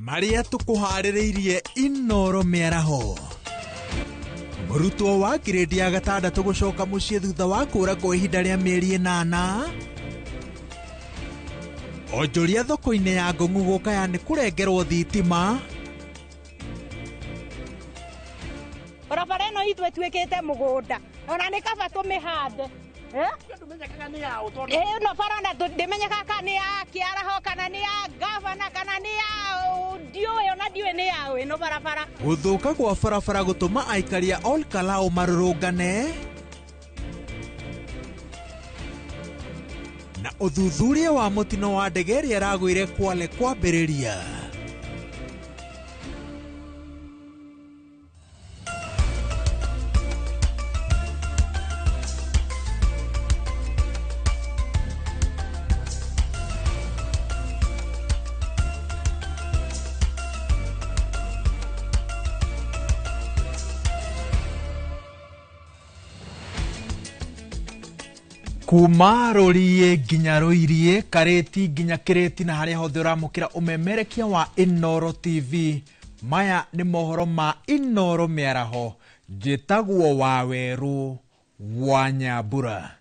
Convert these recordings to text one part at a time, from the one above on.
Marĩa tũkũharĩrĩirie Inoro mĩaraho. Mũrutwo wa grade ya gatandatũ gũcoka mũciĩ thutha wa kũra kwa ihinda rĩa mĩeri 8. Onjoria thoko-inĩ ya Ngong'u gũkaya nĩ kũrengerwo thitima. Barabara ĩno itũ ĩtuĩkĩte mũgũnda ona nĩ kaba tũmĩhande. Ĩno bara ona ndĩmenyekaga kana nĩ ya kĩaraho kana nĩ ya gavana kana nĩ ya ndiũĩ ona ndiũĩ nĩ yaũ ĩno barabara. Gũthũka kwa barabara gũtũma aikari a Ol Kalou marũrũngane. Na ũthuthuria wa mũtino wa ndege ĩrĩa ĩragũire Kwale kwambĩrĩria. Kuma rũriĩ nginya rũiriĩ, karĩti nginya kĩrĩti na harĩa hothe ũramũkĩra ũmemerekia wa Inoro TV. Maya nĩ mohoro ma Inoro mĩaraho. Njĩtagwo Wawerũ wa Nyambura.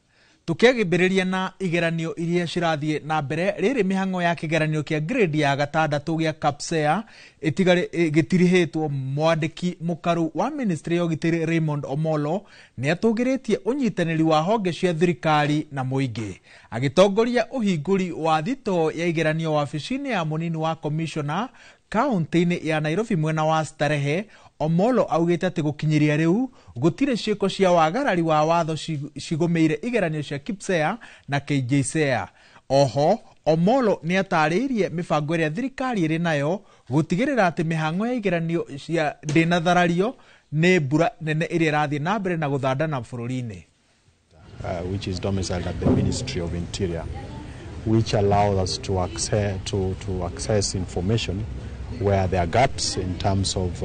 Tũkĩambĩrĩria na igeranio iria cirathiĩ na mbere, rĩrĩ mĩhang'o ya kĩgeranio kĩa grade ya gatandatũ gĩa KPSEA gĩtirihĩtwo. Mwandĩki mũkaru wa ministry ya ũgitĩri Raymond Omolo nĩatũgĩrĩtie ũnyitanĩri wa honge cia thirikari na mũingĩ. Agĩtongoria ũhingũri wa thitoo ya igeranio wabici-inĩ ya mũnini wa commissioner kaunti-inĩ ya Nairobi mwena wa Starehe, Omolo augĩte atĩ gũkinyĩria rĩu gũtirĩ ciĩko cia wagarari wa watho cigũmĩire igeranio cia KPSEA na KJSEA. Oho Omolo nĩatarĩirie mĩbango ĩrĩa thirikari ĩrĩ nayo gũtigĩrĩra atĩ mĩhang'o ya igeranio cia ndĩnatharario nĩ mbura nene ĩrĩa ĩrathiĩ na mbere na gũthandana bũrũri-inĩ. Which is domiciled at the Ministry of Interior, which allows us to access information where there are gaps in terms of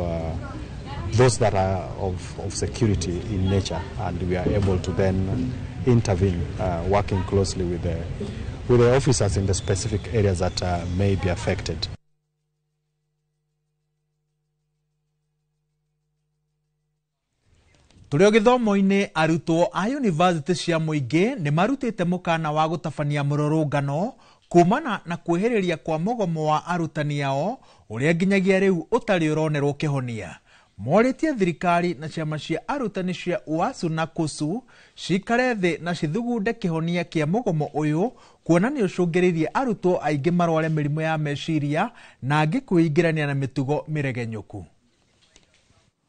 those that are of security in nature, and we are able to then intervene, working closely with the officers in the specific areas that may be affected. Tũrĩ o gĩthomo-inĩ, arutwo a yunivasĩtĩ cia mũingĩ nĩ marutĩte mũkana wa gũtabania mũrũrũngano kumana na kwĩhĩrĩria kwa mũgomo wa arutani ao ũrĩa nginyagia rĩu ũtarĩ ũronerwo kĩhonia. Morĩtie thirikari na ciama cia arutani cia UASU na KUSU cikare thĩ na cithugunde kĩhonia kĩa mũgomo ũyũ, kuona nĩ ũcũngĩrĩirie arutwo aingĩ marware mĩrimũ ya meciria na angĩ kwĩingĩrania na mĩtugo mĩregenyũku.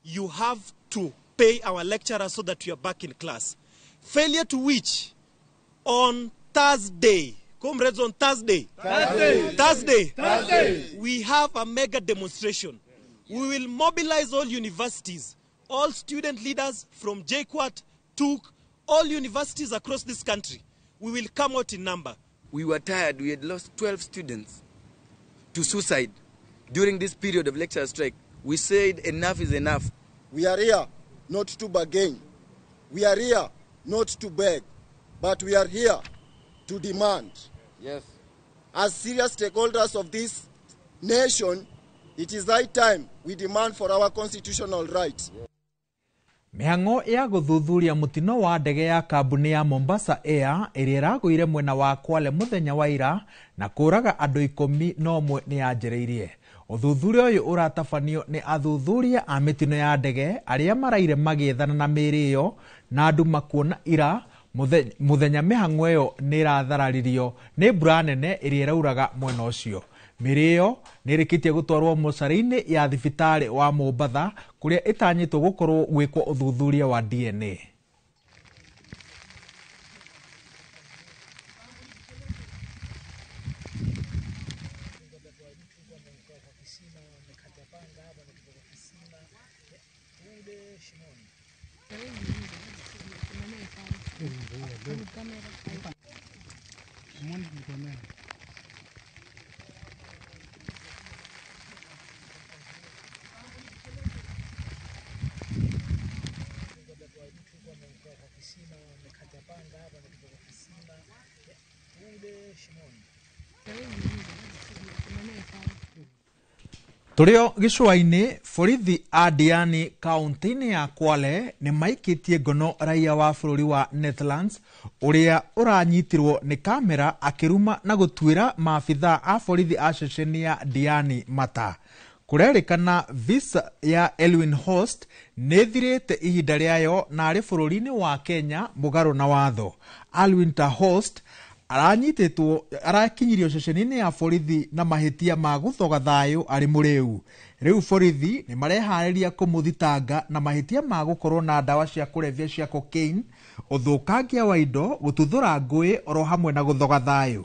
You have to pay our lecturers so that we are back in class. Failure to which, on Thursday, comrades, on Thursday, Thursday, we have a mega demonstration. We will mobilize all universities, all student leaders from JKUAT, TUK, all universities across this country. We will come out in number. We were tired. We had lost 12 students to suicide during this period of lecturer strike. We said enough is enough. We are here not to bargain. We are here not to beg, but we are here to demand. Yes. As serious stakeholders of this nation, it is high time we demand for our constitutional rights. Mĩhang'o ya gũthuthuria mũtino wa ndege ya kambuni ya Mombasa Air ĩrĩa ĩragũire mwena wa Kwale mũthenya wa ira na kũraga andũ 11 nĩ yanjĩrĩirie. Ũthuthuria ũyũ ũratabanio nĩ athuthuria a mĩtino ya ndege arĩa maraire magĩethana na mĩĩrĩ ĩyo na andũ makuona ira mũthenya mĩhang'o ĩyo nĩ ĩrathararirio nĩ mbura nene ĩrĩa ĩrauraga mwena ũcio. Mĩĩrĩ ĩyo nĩ ĩrĩkĩtie gũtwarwo mocarĩ-inĩ ya thibitarĩ wa Mombatha kũrĩa ĩtanyĩtwo gũkorwo gwĩkwo ũthuthuria wa DNA. Tũrĩo gĩcũa-inĩ, borithi a Diani kaunti-inĩ ya Kwale nĩ maikĩtie ngono raia wa bũrũri wa Netherlands ũrĩa ũranyitirwo nĩ kamera akĩruma na gũtuĩra maabithaa a borithi a ceceni ya Diani mata. Kũrerĩkana visa ya Elwin Host nĩ ĩthirĩte ihinda rĩayo na arĩ bũrũri-inĩ wa Kenya mũgarũ na watho. Alwin Host aranyitĩtwo arakinyirio ceceni-inĩ ya borithi na mahĩtia ma gũthoga thayũ arĩ mũrĩu. Rĩu borithi nĩ mareharĩria kũmũthitanga na mahĩtia ma gũkorwo na ndawa cia kũrebia cia cocaine, ũthũkangia wa indo, gũtuthũra ngũĩ oro hamwe na gũthoga thayũ.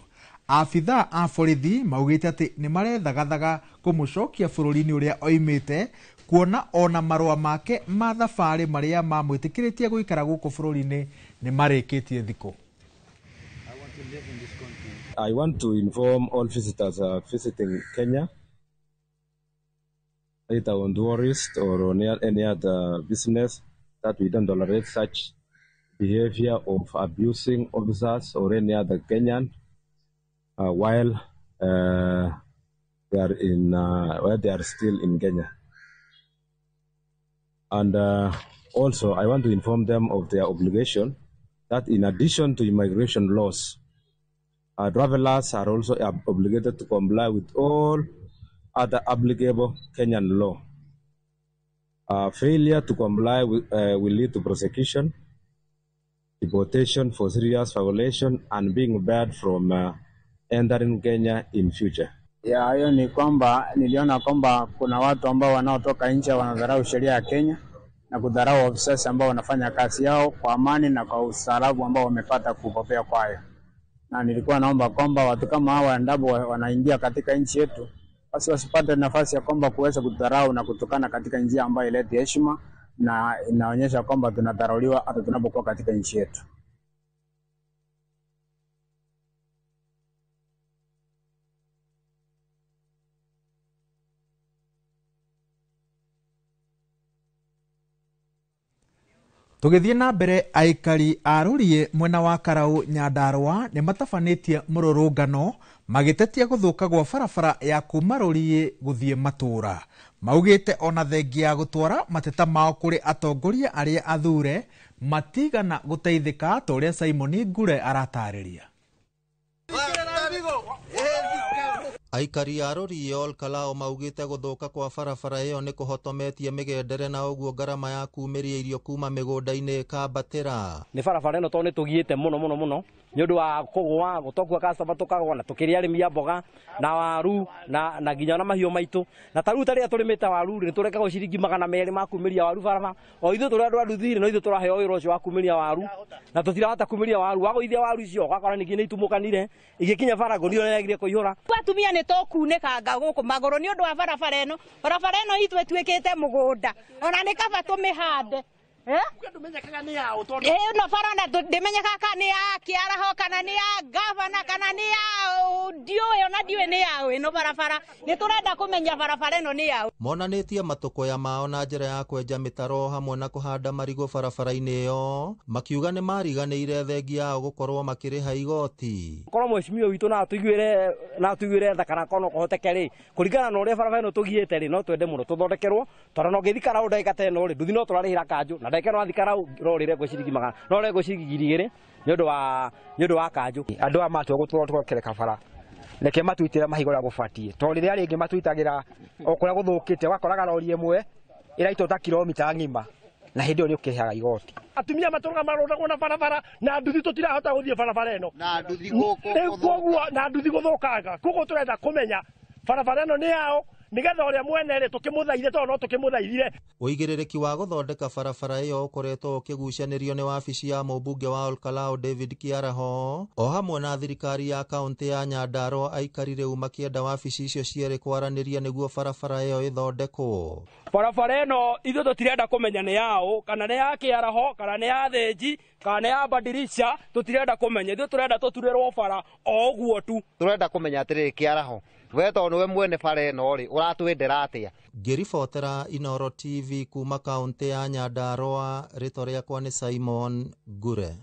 Abithaa a borithi maugĩte atĩ nĩ marethagathaga kũmũcokia bũrũri-inĩ ũrĩa oimĩte kuona ona marũa make ma thabarĩ marĩa mamwĩtĩkĩrĩtie gũikara gũkũ bũrũri-inĩ nĩ marĩkĩtie thikũ. I want to inform all visitors visiting Kenya, either on tourist or on any other business, that we don't tolerate such behavior of abusing officers or any other Kenyan while they are in while they are still in Kenya. And also, I want to inform them of their obligation that in addition to immigration laws, travelers are also obligated to comply with all other applicable Kenyan law. Failure to comply will lead to prosecution, deportation for serious violation, and being barred from entering Kenya in future. Ya hayo ni kwamba niliona kwamba kuna watu ambao wanaotoka nje wanadharau sheria ya Kenya na kudharau officers ambao wanafanya kazi yao kwa amani na kwa ustaarabu ambao wamepata kupokea kwayo. Na nilikuwa naomba kwamba watu kama hawa endapo wanaingia katika nchi yetu basi wasipate nafasi ya kwamba kuweza kudharau na kutukana katika njia ambayo ilete heshima na inaonyesha kwamba tunadharauliwa hata tunapokuwa katika nchi yetu. Tũgĩthiĩ na mbere, aikari a Rũriĩ mwena wa Karau Nyandarũa nĩ matabanĩtie mũrũrũngano magĩtetia gũthũka gwa barabara ya kuma Rũriĩ gũthiĩ matũũra. Maugĩte ona thengia ya gũtwara mateta mao kũrĩ atongoria arĩa athure matigana gũteithĩka ta ũrĩa Simon Ngure aratarĩria. Aikari a Rũriĩ Olkalou maugĩte gũthũka kwa barabara ĩyo nĩ kũhotometie mĩgendere na ũguo ngarama ya kumĩria irio kuma mĩgũnda-inĩ ĩkambatĩra. Nĩ barabara ĩno tondũ nĩ tũgiĩte mũno mũno mũno nĩ ũndũ wa kũgũa gũtokua customer tũkagũa na tũkĩrĩa arĩmi a mboga na waru na nginya na mahiũ maitũ. Na ta rĩu ta rĩrĩa tũrĩmĩte waru rĩ, nĩ tũrekagwo ciringi 200 ma kumĩria waru barabara. O ithuĩ tũrĩ andũ a nduthi rĩ, no ithuĩ tũraheo wĩra ũcio wa kumĩria waru na tũtirahota kumĩria waru. Wagũithia waru icio ũgakora ningĩ nĩ itumũkanire igĩkinya bara ngũnia nĩ yagire kũihũra. Atumia nĩ tũkunĩkanga gũkũ magũrũ nĩ ũndũ wa barabara ĩno. Barabara ĩno itũ ĩtuĩkĩte mũgũnda ona nĩ kaba tũmĩhande. Ĩno bara na ndĩmenyekaga kana nĩ ya Kĩaraho kana nĩ ya gavana kana nĩ ya ndiũĩ ona ndiũĩ nĩ yaũ ĩno barabara. Nĩ tũrenda kũmenya barabara ĩno nĩ yaũ. Monanĩtie matũkũya mao na njĩra ya kwenja mĩtaro hamwe na kũhanda marigũ barabara-inĩ ĩyo, makiuga nĩ mariganĩire thengia yao gũkorwo makĩrĩha igoti. Korwo mheshimiwa witũ na atũiguĩre tha kana korwo no kũhoteke rĩ, kũringana na ũrĩa barabara ĩno tũgiĩte rĩ, no twende mũno tũthondekerwo tondũ no ngĩthi Karau ndagĩka ta ĩno rĩ, nduthi no tũrarĩhĩra kanjũ na ndagĩka ĩno wathi Karau no ũrĩre ciringi magana no ũrengwo ciringi 2,000 nĩ ũndũ wa kanjũ. Andũ aya matua gũtũra tũgakereka bara reke matuitĩre mahiga ũrĩa gũbatiĩ tondũ rĩrĩa rĩngĩ matuitagĩra o kũrĩa gũthũkĩte ũgakoraga rori ĩmwe ĩraitwo ta kilomita ng'ima na hĩndĩ ĩyo nĩ ũkĩrĩhaga igoti. Atumia matũraga marondagwo na barabara na nduthi tũtirahota gũthiĩ barabara ĩno na nduthi gũkũ na nduthi gũthũkanga. Koguo tũrenda kũmenya barabara ĩno nĩ yao nigetha ũrĩa mwene rĩ tũkĩmũthaithe tondũ no tũkĩmũthaithire. Ũigĩrĩrĩki wa gũthondeka barabara ĩyo ũkoretwo ũkĩgucanĩrio nĩ wabici ya mũmbunge wa Olkalou David Kĩaraho o hamwe na thirikari ya kaũntĩ ya Nyandarũa. Aikari rĩu makĩenda wabici icio cierĩ kwaranĩria nĩguo barabara ĩyo ĩthondekwo. Barabara ĩno ithuĩ tũtirenda kũmenya nĩ yaũ kana nĩ ya Kĩaraho kana nĩ ya Thĩnji kana nĩ ya Badirisha, tũtirenda kũmenya. Ithuĩ tũrenda tũturĩrwo bara o ũguo tu. Tũrenda kũmenya atĩrĩrĩ Kĩaraho, we tondũ nĩwe mwene bara ĩno rĩ, ũratwendera atĩa? Ngĩribotera Inooro TV kuma kaũntĩ ya Nyandarũa, rĩtwa rĩakwa nĩ Simon Ngure.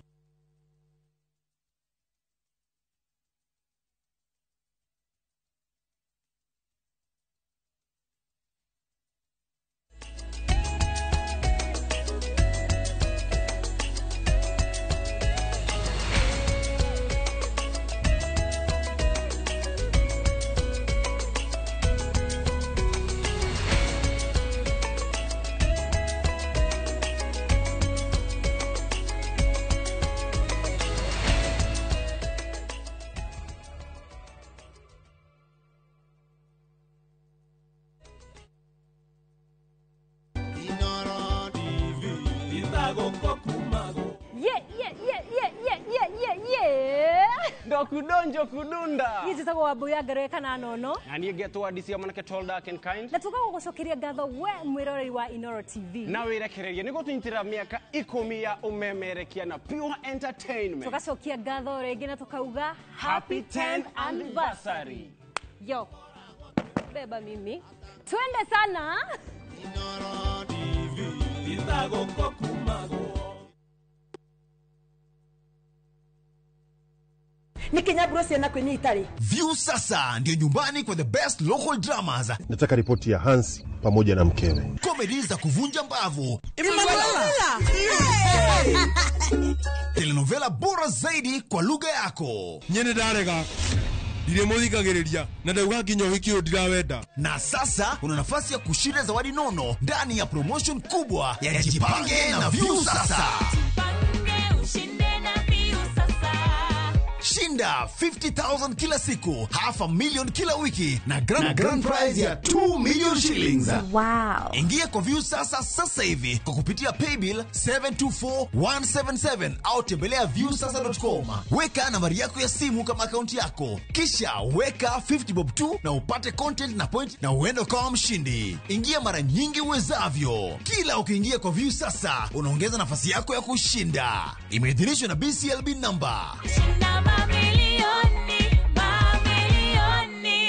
Ndokudonjo kudunda. Niĩ njĩtagwo Wambui ya Ngeroe kana Nono. Na niĩ ngetwo DC mwanake tall dark and kind. Na tũgagũgũcokeria ngatho we mwĩroreri wa Inoro TV. Na wĩrekererie nĩguo tũnyitĩrĩra mĩaka 10 ya ũmemerekia na pure entertainment. Tũgacokia ngatho rĩngĩ na tũkauga happy 10th anniversary. Yo. Beba mimi. Twende sana. Inoro TV. Nikinyaburo ciana kwenye itari. View sasa ndio nyumbani kwa the best local dramas. Nataka ripoti ya Hansi pamoja na mkewe. Comedy za kuvunja mbavu. Emanuela. Telenovela bora zaidi kwa lugha yako. Nyene ndarega. Ndiremuthikagiriria na ndauga nginya uhiki uyu ndirawenda. Na sasa una nafasi ya kushinda zawadi nono ndani ya promotion kubwa ya Jipange na View Sasa. Jipange ushinde na View Sasa. Shinda 50,000 kila siku, 500,000 kila wiki na grand prize ya 2 million shillings. Wow. Ingia kwa View Sasa sasa hivi kwa kupitia paybill 724177 au tembelea viewsasa.com. Weka nambari yako ya simu kama akaunti yako. Kisha weka 50 bob 2 na upate content na point na uende kama mshindi. Ingia mara nyingi uwezavyo. Kila ukiingia kwa View Sasa unaongeza nafasi yako ya kushinda. Imeidhinishwa na BCLB number. Shinda mamilioni, mamilioni.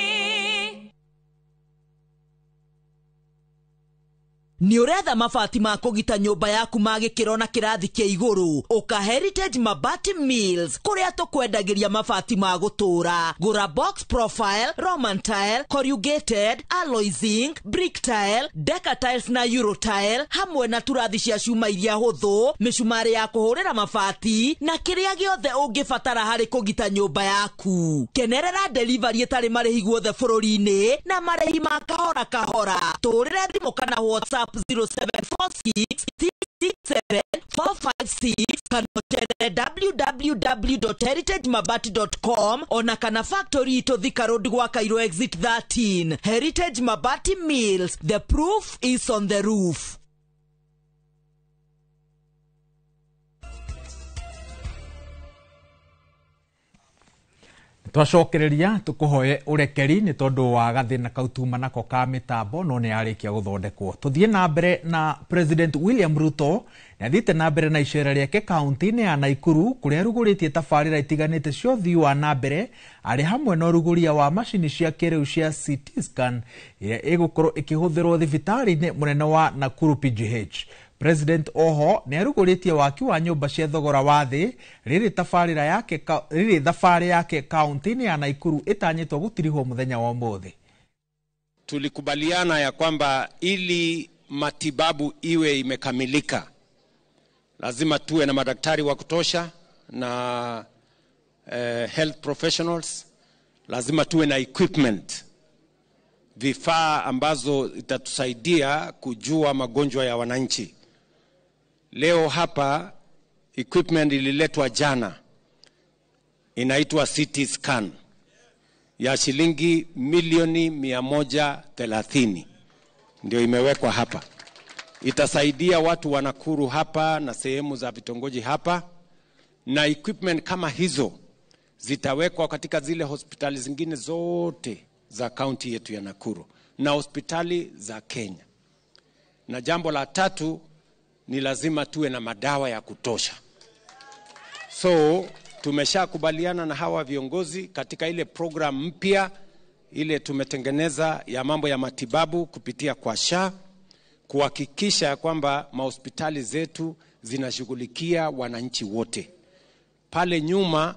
Nĩ ũretha mabati ma kũgita nyũmba yaku ma gĩkĩro na kĩrathi kĩa igũrũ. Ũka Heritage Mabati Mills kũrĩa tũkwendagĩria mabati ma gũtũũra. Gũra box profile, Roman tile, corrugated, alloy zinc, brick tile, deca tiles na euro tile hamwe na turathi cia cuma iria hũthũ, mĩcumarĩ ya kũhũrĩra mabati na kĩrĩa gĩothe ũngĩbatara harĩ kũgita nyũmba yaku. Kenerera delivery ĩtarĩ marĩhi guothe bũrũri-inĩ na marĩhi ma kahora kahora. Tũhũrĩre thimũ kana WhatsApp 0746 667 456 kana ũcerere www.heritagemabati.com ona kana factory itũ Thika Road gwa Cairo exit 13. Heritage Mabati Mills, the proof is on the roof. Twacokereria tukuhoye urekeri ni tondu wa gathina kau tuma nako ka mitambo no ni yarikia guthondekwo. Tuthie na mbere na President William Ruto ni athiite na mbere na icera riake kaunti-ini ya Nakuru kuria aruguritie tabarira itiganite cia uthii wa na mbere ari hamwe na uruguria wa macini cia kiriu cia CT scan iria igukorwo ikihuthirwo thibitari-ini munene wa Nakuru PGH. President oho ni aruguritie waki wa nyumba cia thogora wa thi riri thabarĩ yake kaunti-inĩ ya Nakuru itanyitwo gutirihwo muthenya wa umuthi. Tulikubaliana ya kwamba ili matibabu iwe imekamilika lazima tuwe na madaktari wa kutosha na health professionals, lazima tuwe na equipment, vifaa ambazo itatusaidia kujua magonjwa ya wananchi. Leo hapa equipment ililetwa jana, inaitwa CT scan ya shilingi milioni 130 ndio imewekwa hapa. Itasaidia watu wa Nakuru hapa na sehemu za vitongoji hapa, na equipment kama hizo zitawekwa katika zile hospitali zingine zote za kaunti yetu ya Nakuru na hospitali za Kenya. Na jambo la tatu ni lazima tuwe na madawa ya kutosha. So tumeshakubaliana na hawa viongozi katika ile program mpya ile tumetengeneza ya mambo ya matibabu kupitia kwa SHA, kuhakikisha kwamba mahospitali zetu zinashughulikia wananchi wote. Pale nyuma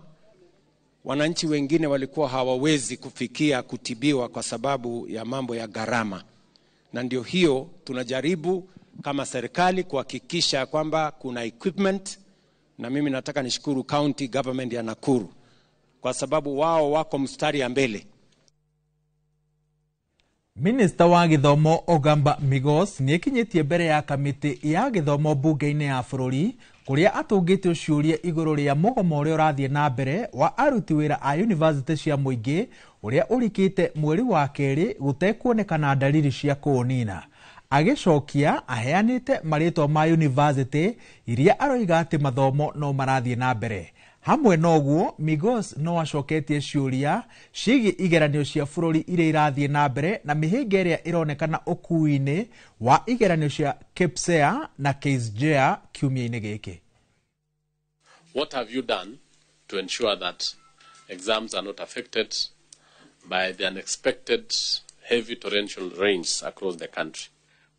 wananchi wengine walikuwa hawawezi kufikia kutibiwa kwa sababu ya mambo ya gharama. Na ndio hiyo tunajaribu kama serikali kuhakikisha kwamba kuna equipment. Na mimi nataka nishukuru county government ya Nakuru kwa sababu wao wako mstari ya mbele. Minister wa githomo Ogamba Migos niekinyitie mbere ya kamiti ya githomo bunge-ini ya bururi kuria atungitio ciuria iguru ria mugomo uria urathie na mbere wa aruti wira a university cia muingi uria urikite mweri wa keri gutekuonekana dalili cia kuunina. Agicokia aheanite maritwa ma university iria aroiga ati mathomo no marathie na mbere. Hamwe noguo Migos no acoketie ciũria ciĩgiĩ igeranio cia bũrũri iria irathiĩ na mbere na mĩhĩnga ĩrĩa ĩronekana ũkuui-inĩ wa igeranio cia KPSEA na KJSEA kiumia-inĩ gĩkĩ. What have you done to ensure that exams are not affected by the unexpected heavy torrential rains across the country?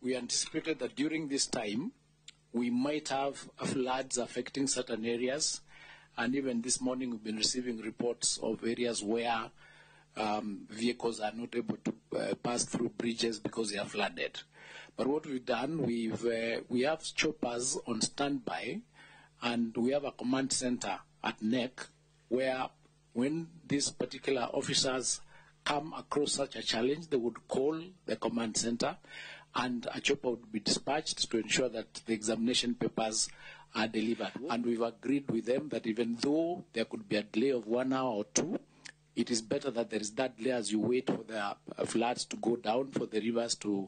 We anticipated that during this time we might have floods affecting certain areas, and even this morning we've been receiving reports of areas where vehicles are not able to pass through bridges because they are flooded. But what we've done, we have choppers on standby, and we have a command center at NEC where when these particular officers come across such a challenge, they would call the command center and a chopper would be dispatched to ensure that the examination papers are delivered. And we've agreed with them that even though there could be a delay of 1 hour or two, it is better that there is that delay as you wait for the floods to go down, for the rivers to,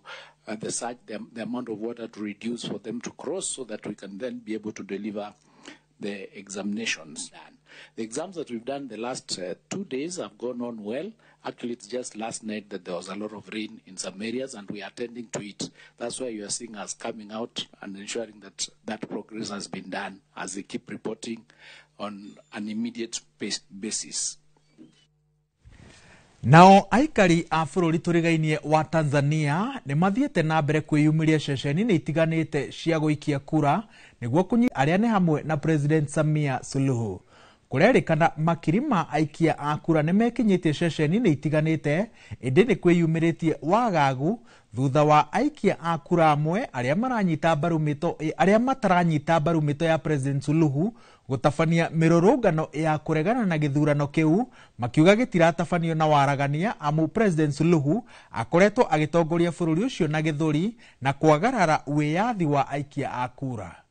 the surge, the amount of water to reduce for them to cross, so that we can then be able to deliver the examinations. The exams that we've done the last 2 days have gone on well. Actually, it's just last night that there was a lot of rain in some areas, and we are attending to it. That's why you are seeing us coming out and ensuring that that progress has been done as they keep reporting on an immediate basis. Nao aikari a bũrũri tũrigainie wa Tanzania nĩ mathiĩte na mbere kwĩyumĩria ceceni-inĩ itiganĩte cia gũikia kura nĩguo kũnyita arĩa nĩ hamwe na President Samia Suluhu. Kũrerĩkana makiri ma aikia a kura nĩ mekinyĩtie ceceni-inĩ itiganĩte, ĩndĩ nĩ kwĩyumĩrĩtie wagagu thutha wa aikia a kura amwe arĩa maranyita mbaru mĩto arĩa mataranyita mbaru mĩto ya President Suluhu gũtabania mĩrũrũngano ya kũregana na gĩthurano kĩu, makiuga gĩtiratabanio na waragania amu President Suluhu akoretwo agĩtongoria bũrũri ũcio na gĩthũri na kwagarara wĩyathi wa aikia a kura.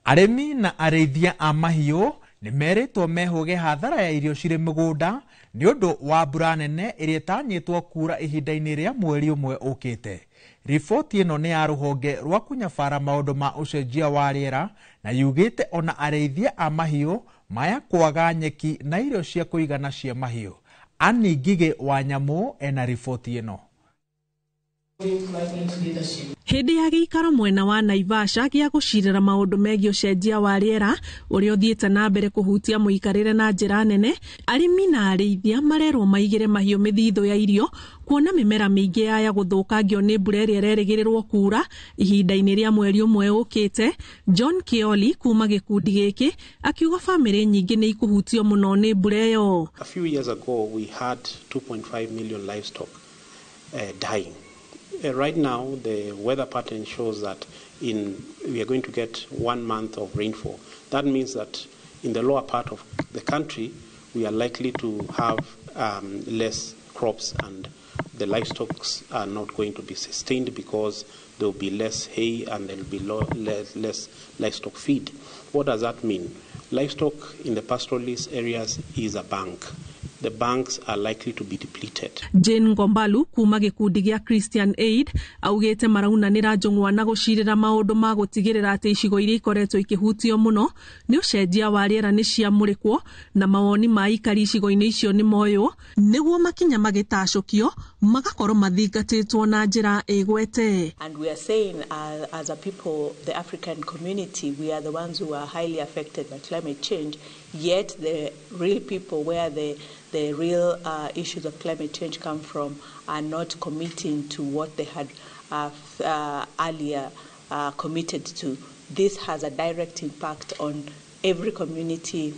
Arĩmi na arĩithia a mahiũ nĩ merĩtwo mehũge hathara ya irio cirĩ mĩgũnda nĩ ũndũ wa mbura nene ĩrĩa ĩtanyĩtwo kuura ihinda-inĩ rĩa mweri ũmwe ũkĩte. Riboti ĩno nĩ ya rũhonge rwa kũnyabara maũndũ ma ũcenjia wa rĩera na yugĩte ona arĩithia a mahiũ maya kwaga nyeki na irio cia kũigana cia mahiũ. Annie Ngigĩ wa Nyamũ ena riboti ĩno. Hĩndĩ ya gĩikaro mwena wa Naivasha gĩa gũcirĩra maũndũ megiĩ ũcenjia wa rĩera ũrĩa ũthiĩte na mbere kũhutia mũikarĩre na njĩra nene, arĩmi na arĩithia marerwo maigĩre mahiũ mĩthithũ ya irio kuona mĩmera mĩingĩ yaya gũthũkangio nĩ mbura ĩrĩa ĩrerĩgĩrĩrwo kuura ihinda-inĩ rĩa mweri ũmwe ũkĩte. John Kioli kuma gĩkundi gĩkĩ akiuga bamĩrĩ nyingĩ nĩ ikũhutio mũno nĩ mbura ĩyo. A few years ago we had 2.5 million livestock dying. Right now, the weather pattern shows that we are going to get 1 month of rainfall. That means that in the lower part of the country, we are likely to have less crops, and the livestock are not going to be sustained because there will be less hay and there will be less livestock feed. What does that mean? Livestock in the pastoralist areas is a bank. The banks are likely to be depleted. Jane Ngombalu kuma gĩkundi gĩa Christian Aid augĩte maraunanĩra njũng'wa na gũcirĩra maũndũ ma gũtigĩrĩra atĩ icigo iria ikoretwo ikĩhutio mũno nĩ ũcenjia wa rĩera nĩ ciamũrĩkwo na mawoni ma aikari icigo-inĩ icio nĩ moywo nĩguo makinya magĩtacũkio magakorwo mathingatĩtwo na njĩra ĩgwete. And we are saying as a people, the African community, we are the ones who are highly affected by climate change, yet the real people where the real issues of climate change come from are not committing to what they had earlier committed to. This has a direct impact on every community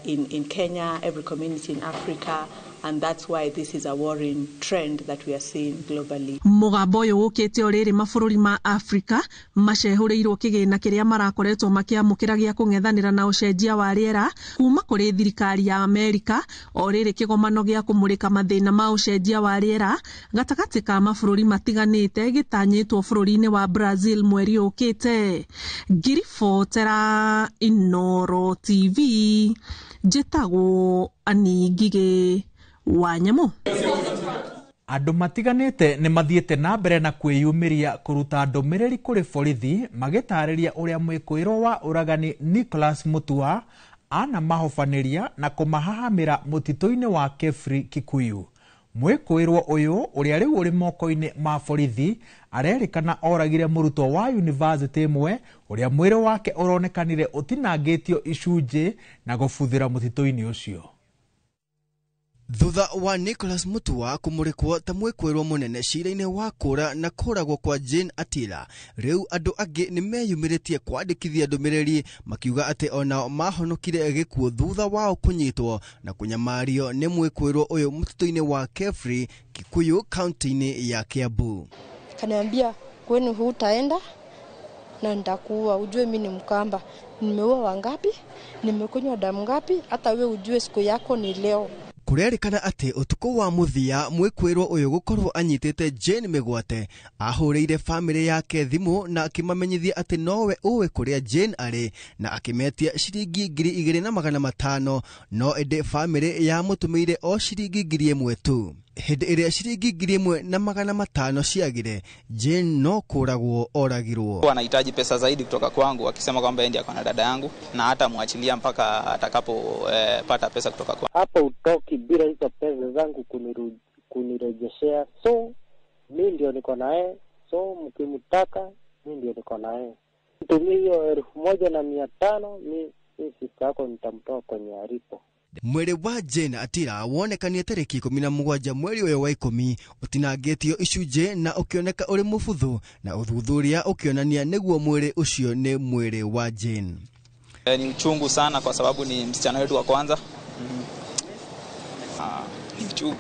in Kenya, every community in Africa, And that's why this is a worrying trend that we are seeing globally. Mũgambo ũyũ ũkĩte o rĩrĩ mabũrũri ma Afrika macehũrĩirwo kĩgĩna kĩrĩa marakoretwo makĩamũkĩra gĩa kũng'ethanĩra na ũcenjia wa rĩera kuma kũrĩ thirikari ya Amerika, o rĩrĩ kĩgomano gĩa kũmũrĩka mathĩna ma ũcenjia wa rĩera gatagatĩ ka mabũrũri matiganĩte gĩtanyĩtwo bũrũri-inĩ wa Brazil mweri ũkĩte. Ngiribotera Inooro TV, njĩtagwo Annie Ngigĩ wa Nyamũ. Andũ matiganĩte nĩ mathiĩte na mbere na kwĩyumĩria kũruta ndũmĩrĩri kũrĩ borithi magĩtarĩria ũrĩa mwĩkũĩrwo wa ũragani Nicholas Mutua anamahobanĩria na kũmahahamĩra mũtitũ-inĩ wa Kefri Kikuyu. Mwĩkũĩrwo ũyũ ũrĩa rĩu ũrĩ moko-inĩ ma borithi arerĩkana oragire mũrutwo wa yunivasĩtĩ ĩmwe ũrĩa mwĩrĩ wake ũronekanire ũtinangĩtio icunjĩ na gũbuthĩra mũtitũ-inĩ ũcio. Thutha wa Nicholas Mutua kũmũrĩkwo ta mwĩkũĩrwo mũnene cira-inĩ wa kũra na kũragwo kwa Jane Atila, rĩu andũ angĩ nĩ meyumĩrĩtie kwandĩkithia ndũmĩrĩri makiuga atĩ onao mahonokire gĩkuũ thutha wao kũnyitwo na kũnyamario nĩ mwĩkũĩrwo ũyũ mũtitũ-inĩ wa Kefri Kikuyu kaunti-inĩ ya Kiambu. Kaniambia kwenu hutaenda na nitakuua, ujue mimi ni Mkamba, nimeua wangapi, nimekunywa damu ngapi, hata we ujue siku yako ni leo. Kũrerĩkana atĩ ũtukũ wa mũthia mwĩkũĩrwo ũyũ gũkorwo anyitĩte Jane mĩgwate ahũrĩire famĩlĩ yake thimũ na akĩmamenyithia atĩ nowe ũĩ kũrĩa Jane arĩ na akĩmetia ciringi 2500, no ĩndĩ famĩlĩ yamũtũmĩire o ciringi 1000 tu. Hĩndĩ ĩrĩa ciringi 1500 ciagire, Jane no kũragwo oragirwo. Wanahitaji pesa zaidi kutoka kwangu, akisema kwamba yeye ndiye akona dada yangu na hata muachilia mpaka atakapopata pesa kutoka kwangu. Hapo utoki bila hizo pesa zangu kunirejeshea, so mimi ndio niko naye, so mkimtaka mimi ndio niko naye. Tumie hiyo 1500, mimi sister yako nitamtoa kwenye alipo. Mwĩrĩ wa Jane Atila wonekanire tarĩki 17 mweri ũyũ wa 10 ũtinangĩtio icunjĩ na ũkĩoneka ũrĩ mũbuthu, na ũthuthuria ũkĩonania nĩguo mwĩrĩ ũcio nĩ mwĩrĩ wa Jane. Ni uchungu sana kwa sababu ni msichana wetu wa kwanza. Ni uchungu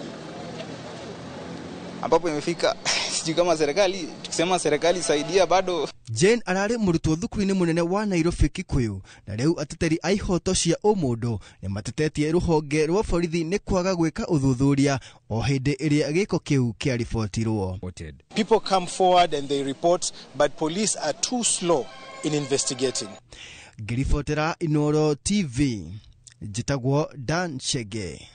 ambapo imefika sijui kama serikali, tukisema serikali saidia bado. Jane ararĩ mũrutwo thukuru-inĩ mũnene wa Nairobi Kikuyu, na rĩu ateteri a ihoto cia ũmũndũ nĩ matetetie rũhonge rwa borithi nĩ kwaga gwĩka ũthuthuria o hĩndĩ ĩrĩa gĩko kĩu kĩaribotirwo. People come forward and they report, but police are too slow in investigating. Ngĩribotera Inooro TV, njĩtagwo Dan Chege.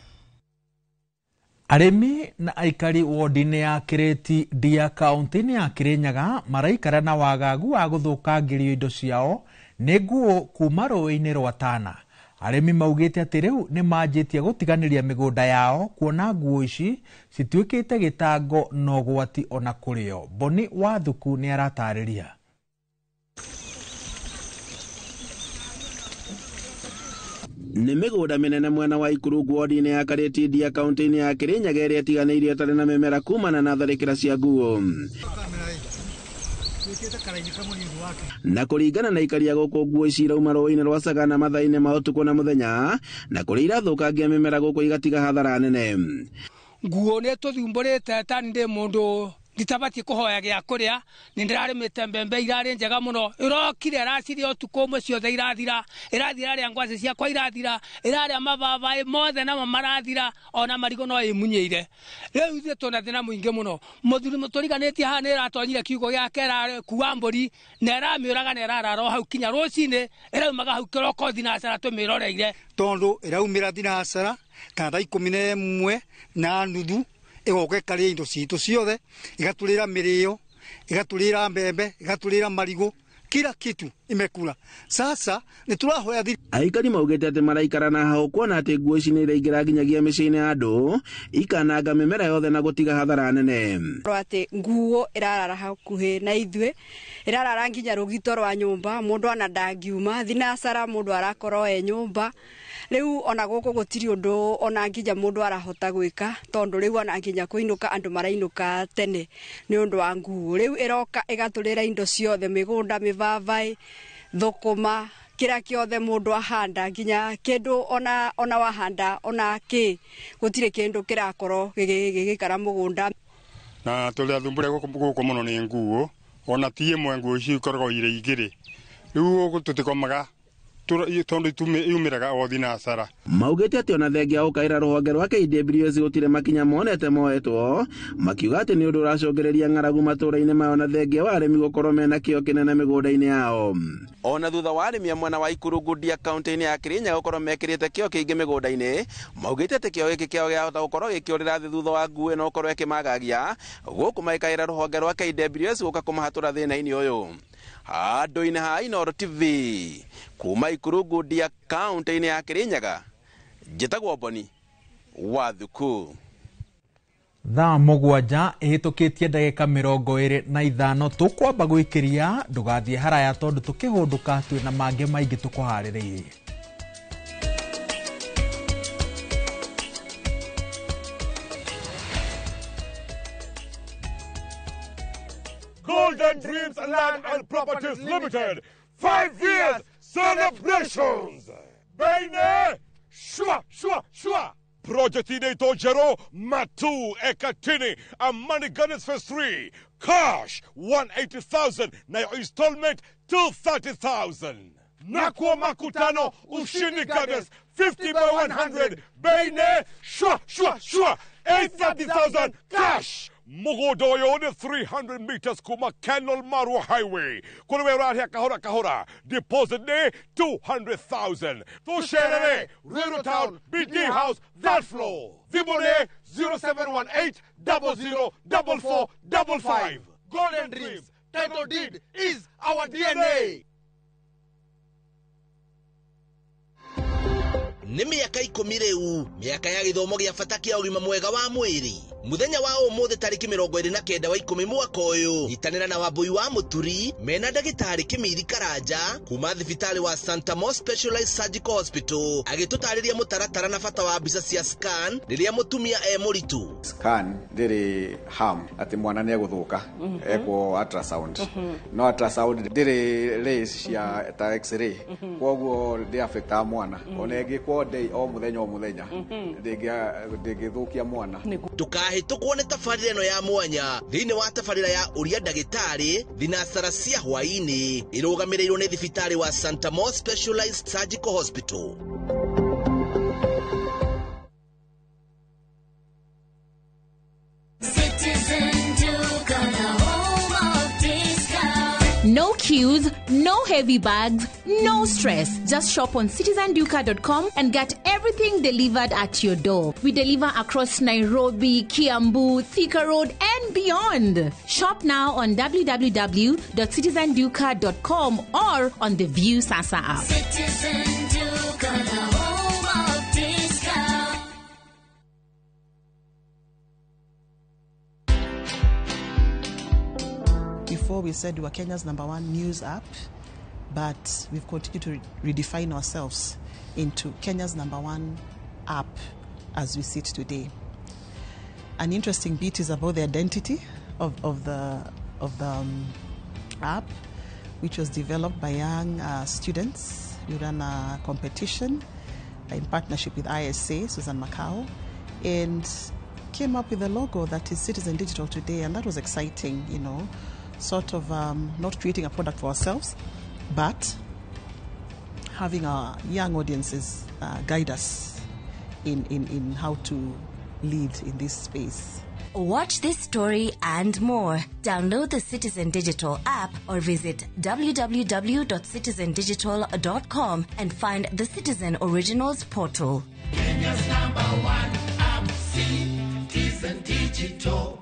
Arĩmi na aikari wodi-inĩ ya Kĩrĩti Ndia kaunti-inĩ ya Kĩrĩnyaga maraikara na wagagu wa gũthũkangĩrio indo ciao nĩ nguo kuma rũĩ-inĩ rwa Tana. Arĩmi maugĩte atĩ rĩu nĩ manjĩtie gũtiganĩria mĩgũnda yao kuona nguo ici cituĩkĩte gĩtango na ũgwati ona kũrĩo. Boni Wathuku nĩ aratarĩria. Nĩ mĩgũnda mĩnene mwena wa Ikurungu wodi-inĩ ya Karĩti Ndia kaunti-inĩ ya Kĩrĩnyaga ĩrĩa ĩtiganĩirio ĩtarĩ na mĩmera kumana na tharĩkĩra cia nguo. Na kũringana na ikaria gũkũ nguo ici irauma rũĩ-inĩ rwa Sagana mathaa-inĩ ma ũtukũ na mũthenya, na kũrĩa irathũkangia mĩmera gũkũ igatiga hathara nene. Nguo nĩ tũthumbũrĩte ta ndĩ mũndũ nditabatie kũhoya gĩa kũrĩa, nĩ ndĩrarĩmĩte mbembe irarĩ njega mũno, ĩrokire ĩraciria ũtukũ ũmwe ciothe irathira, ĩrathira rĩa ngwacĩ ciakwa irathira, ĩrarĩa mababaĩ mothe namo marathira, ona marigũ no ĩmunyĩire. Rĩu ithuĩ twĩna thĩna mũingĩ mũno. Mũthuri mũtũriganĩtie haha nĩ ĩratonyire kiugũ gĩake ĩrakua mbũri na ĩramĩũraga na ĩrarara o hau kinya rũcinĩ, ĩraumaga hau kĩroko thinacara tũmĩroreire. Tondũ ĩraumĩra thinacara kana thaa 11:30 ĩgoka ĩkarĩa indo citũ ciothe, ĩgatũrĩra mĩrĩo, ĩgatũrĩra mbembe, ĩgatũrĩra marigũ, kila kitu imekula. Sasa nĩ tũrahoya. Aikari maugĩte atĩ maraikara na hau kuona atĩ nguo ici nĩ iraingĩra nginyagia mĩciĩ-inĩ ya andũ, ikananga mĩmera yothe na gũtiga hathara nene. Atĩ nguo ĩrarara hakuhĩ na ithuĩ, ĩrarara nginya rũgito rwa nyũmba, mũndũ ona ndangiuma thinacara, mũndũ arakorwo e nyũmba. Rĩu ona gũkũ gũtirĩ ũndũ ona nginya mũndũ arahota gwĩka, tondũ rĩu ona nginya kũinũka andũ marainũka tene nĩ ũndũ wa nguo. Rĩu ĩroka ĩgatũrĩra indo ciothe, mĩgũnda, mĩbabaĩ, thũkũma, Kĩrĩa kĩothe mũndũ ahanda nginya kĩndũ ona wahanda ona kĩ gũtirĩ kĩndũ kĩrakorwo gĩgĩikara mũgũnda. Na tũrĩa thumbũre gũkũ mũno nĩ nguo, ona ti ĩmwe, nguo ici ikoragwo irĩ igĩrĩ, rĩu gũkũ tũtikomaga tondũ yumĩraga o thinacara. Maugĩte atĩ ona thengia gũkaĩra rũhonge rwa KWS gũtirĩ makinya monete moetwo, makiuga atĩ nĩ ũndũ ũracũngĩrĩria ng'aragu matũũra-inĩ mao na thengia wa arĩmi gũkorwo mena kĩo kĩnene mĩgũnda-inĩ yao. Ona thutha wa arĩmi a mwena wa Ikurungundia kaunti-inĩ ya Kirinyaga gũkorwo mekĩrĩte kĩo kĩingĩ mĩgũnda-inĩ, maugĩte atĩ kĩo gĩkĩ kĩao gĩahota gũkorwo gĩkĩũrĩra thĩ thutha wa nguo ĩno gũkorwo ĩkĩmagagia gũkũ magĩkaĩra rũhonge rwa KWS gũka kũmahatũra thĩna-inĩ ũyũ. Handũ-inĩ ha Inooro TV kuma Ikurungundia kaunti-inĩ ya Kirinyaga, njĩtagwo Boni wa Thuku. Thaa 7 ĩhĩtũkĩtie ndagĩka 25, tũkwamba gwĩkĩria ndũgathiĩ haraya tondũ tũkĩhũndũka twĩna mangĩ maingĩ tũkũharĩrĩirie. Golden Dreams Land and Properties Limited, 5 years celebrations. Baine, shua, shua, shua. Project inaitwa Jero Matu Ekatini, Amani Gardens Phase 3, cash 180,000 na your installment 230,000. Nakwa Makutano Ushindi Gardens 50 by 100, Baine, shua, shua, shua, 830,000 cash. Mugodoyo ni 300 meters kuma Kenol Marua Highway. Kule wera kahora kahora. Deposit ne 200,000. Tusherere, Ruiru Town, BD House, that floor. Vibone 0718 00 44 55. Golden Dreams, title deed is our DNA. Nĩ mĩaka 10 rĩu, mĩaka ya gĩthomo gĩa bata kĩa ũgima mwega wa mwĩrĩ. Mũthenya wa ũmũthĩ tarĩki 29 wa 10 mwaka ũyũ, nyitanĩra na Wambui wa Mũturi mena ndagĩtarĩ Kĩmiri Karanja kuma thibitarĩ wa Santa Mo Specialized Surgical Hospital agĩtũtarĩria mũtaratara na bata wa mbica cia scan rĩrĩa mũtumia e mũritũ. Scan ndĩrĩ harm atĩ mwana nĩ egũthũka ekwo ultrasound, no ultrasound ndĩrĩ rays cia ta x-ray, koguo ndĩ affectaga mwana ona ĩngĩkwo day o mũthenya o mũthenya ndĩngĩthũkia mwana. Ndũkahĩtũkwo nĩ tabarĩra ĩno ya mwanya thĩinĩ wa tabarĩra ya ũria ndagĩtarĩ thinacara cia hwaĩ-inĩ ĩrũgamĩrĩirwo nĩ thibitarĩ wa Santa Mo Specialized Surgical Hospital. No queues, no heavy bags, no stress. Just shop on citizenduka.com and get everything delivered at your door. We deliver across Nairobi, Kiambu, Thika Road, and beyond. Shop now on www.citizenduka.com or on the View Sasa app. Citizen Duka, the home of discount. Before we said we were Kenya's #1 news app, but we've continued to redefine ourselves into Kenya's #1 app as we sit today. An interesting bit is about the identity of the app, which was developed by young students. We ran a competition in partnership with ISA, Susan Macau, and came up with a logo that is Citizen Digital today, and that was exciting, you know, sort of not creating a product for ourselves, but having our young audiences guide us in how to lead in this space. Watch this story and more. Download the Citizen Digital app or visit www.citizendigital.com and find the Citizen Originals portal. Kenya's #1 app, Citizen Digital.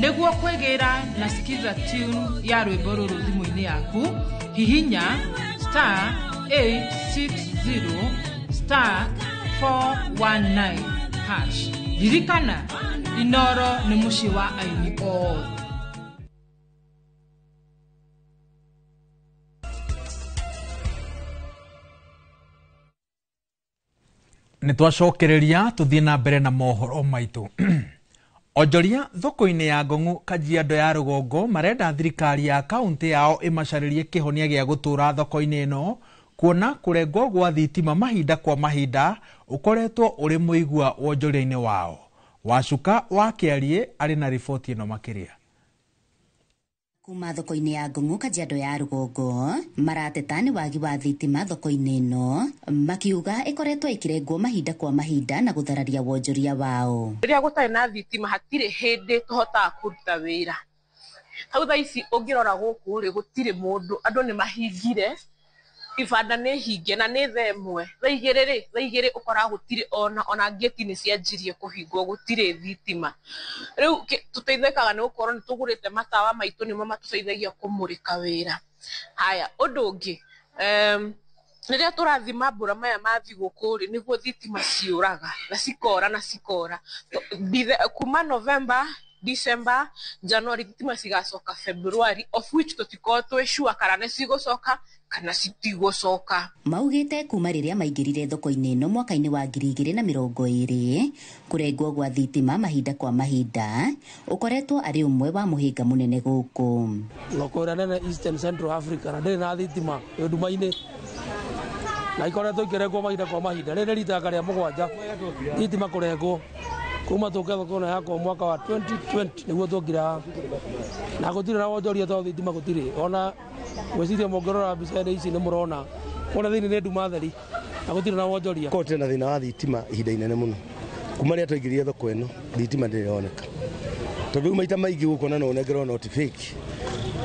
Nĩguo kwĩgĩra na skiza tune ya rwĩmbo rũrũ thimũ-inĩ yaku, hihinya *860 *419 hash. Ririkana, Inoro nĩ mũciĩ wa aini othe. Nĩ twacokereria tũthiĩ na mbere na mohoro maitũ. Onjoria thoko-inĩ ya Ngong'u Kajiado ya rũgongo marenda thirikari ya kaunti yao ĩmacarĩrie kĩhonia gĩa gũtũra thoko-inĩ ĩno, kuona kũrengwo gwa thitima mahinda kwa mahinda ũkoretwo ũrĩ mũigua wonjoria-inĩ wao. Wacuka wa Kĩariĩ arĩ na riboti ĩno makĩria. Kuma thoko-inĩ ya Ngong'u Kajiado ya rũgongo marateta nĩ wagi wa thitima thoko-inĩ ĩno, makiuga ĩkoretwo ĩkĩrengwo mahinda kwa mahinda na gũthararia wonjoria wao. Rĩrĩa gũtarĩ na thitima hatirĩ hĩndĩ tũhotaga kũruta wĩra. Hau thaa ici ũngĩrora gũkũ rĩ, gũtirĩ mũndũ, andũ nĩ mahingire, ibanda nĩ hinge na nĩ thaa ĩmwe, thaa igĩrĩ rĩ, thaa igĩrĩ ũkoraga gũtirĩ ona ngĩti nĩ cianjirie kũhingwo, gũtirĩ thitima. Rĩu tũteithĩkaga nĩ gũkorwo nĩ tũgũrĩte matawa maitũ nĩmo matũteithagia kũmũrĩka wĩra. Haya, ũndũ ũngĩ, rĩrĩa tũrathiĩ mambura maya ma thigũkũ rĩ, nĩguo thitima ciũraga na cikora na cikora. Kuma November, December, January, thitima cigacoka February, of which tũtikoragwo twĩ sure kana nĩ cigũcoka kana citigũcoka. Maugĩte kuma rĩrĩa maingĩrire thoko-inĩ ĩno mwaka-inĩ wa 2020, kũrengwo gwa thitima mahinda kwa mahinda ũkoretwo arĩ ũmwe wa mũhĩnga mũnene gũkũ. Thoko ĩrĩa nene Eastern Central Africa na ndĩrĩ na thitima ĩ nduma-inĩ, na ikoretwo ikĩrengwo mahinda kwa mahinda. Rĩrĩ rita rĩa mũgwanja thitima kũrengwo kuma tũke thoko ĩno yakwa mwaka wa 2020 nĩguo tũkire haha, na gũtirĩ na wonjoria tondũ thitima gũtirĩ. Ona gwĩciria mũngĩrora mbica-inĩ ici nĩ mũrona kũrĩa thĩinĩ nĩ nduma theri na gũtirĩ na wonjoria. Korwo tũrĩ na thĩna wa thitima ihinda inene mũno kuma rĩrĩa twaingĩrire thoko ĩno, thitima ndĩrĩ ĩroneka, tondũ rĩu maita maingĩ gũkũ no ũnengerwo noti fake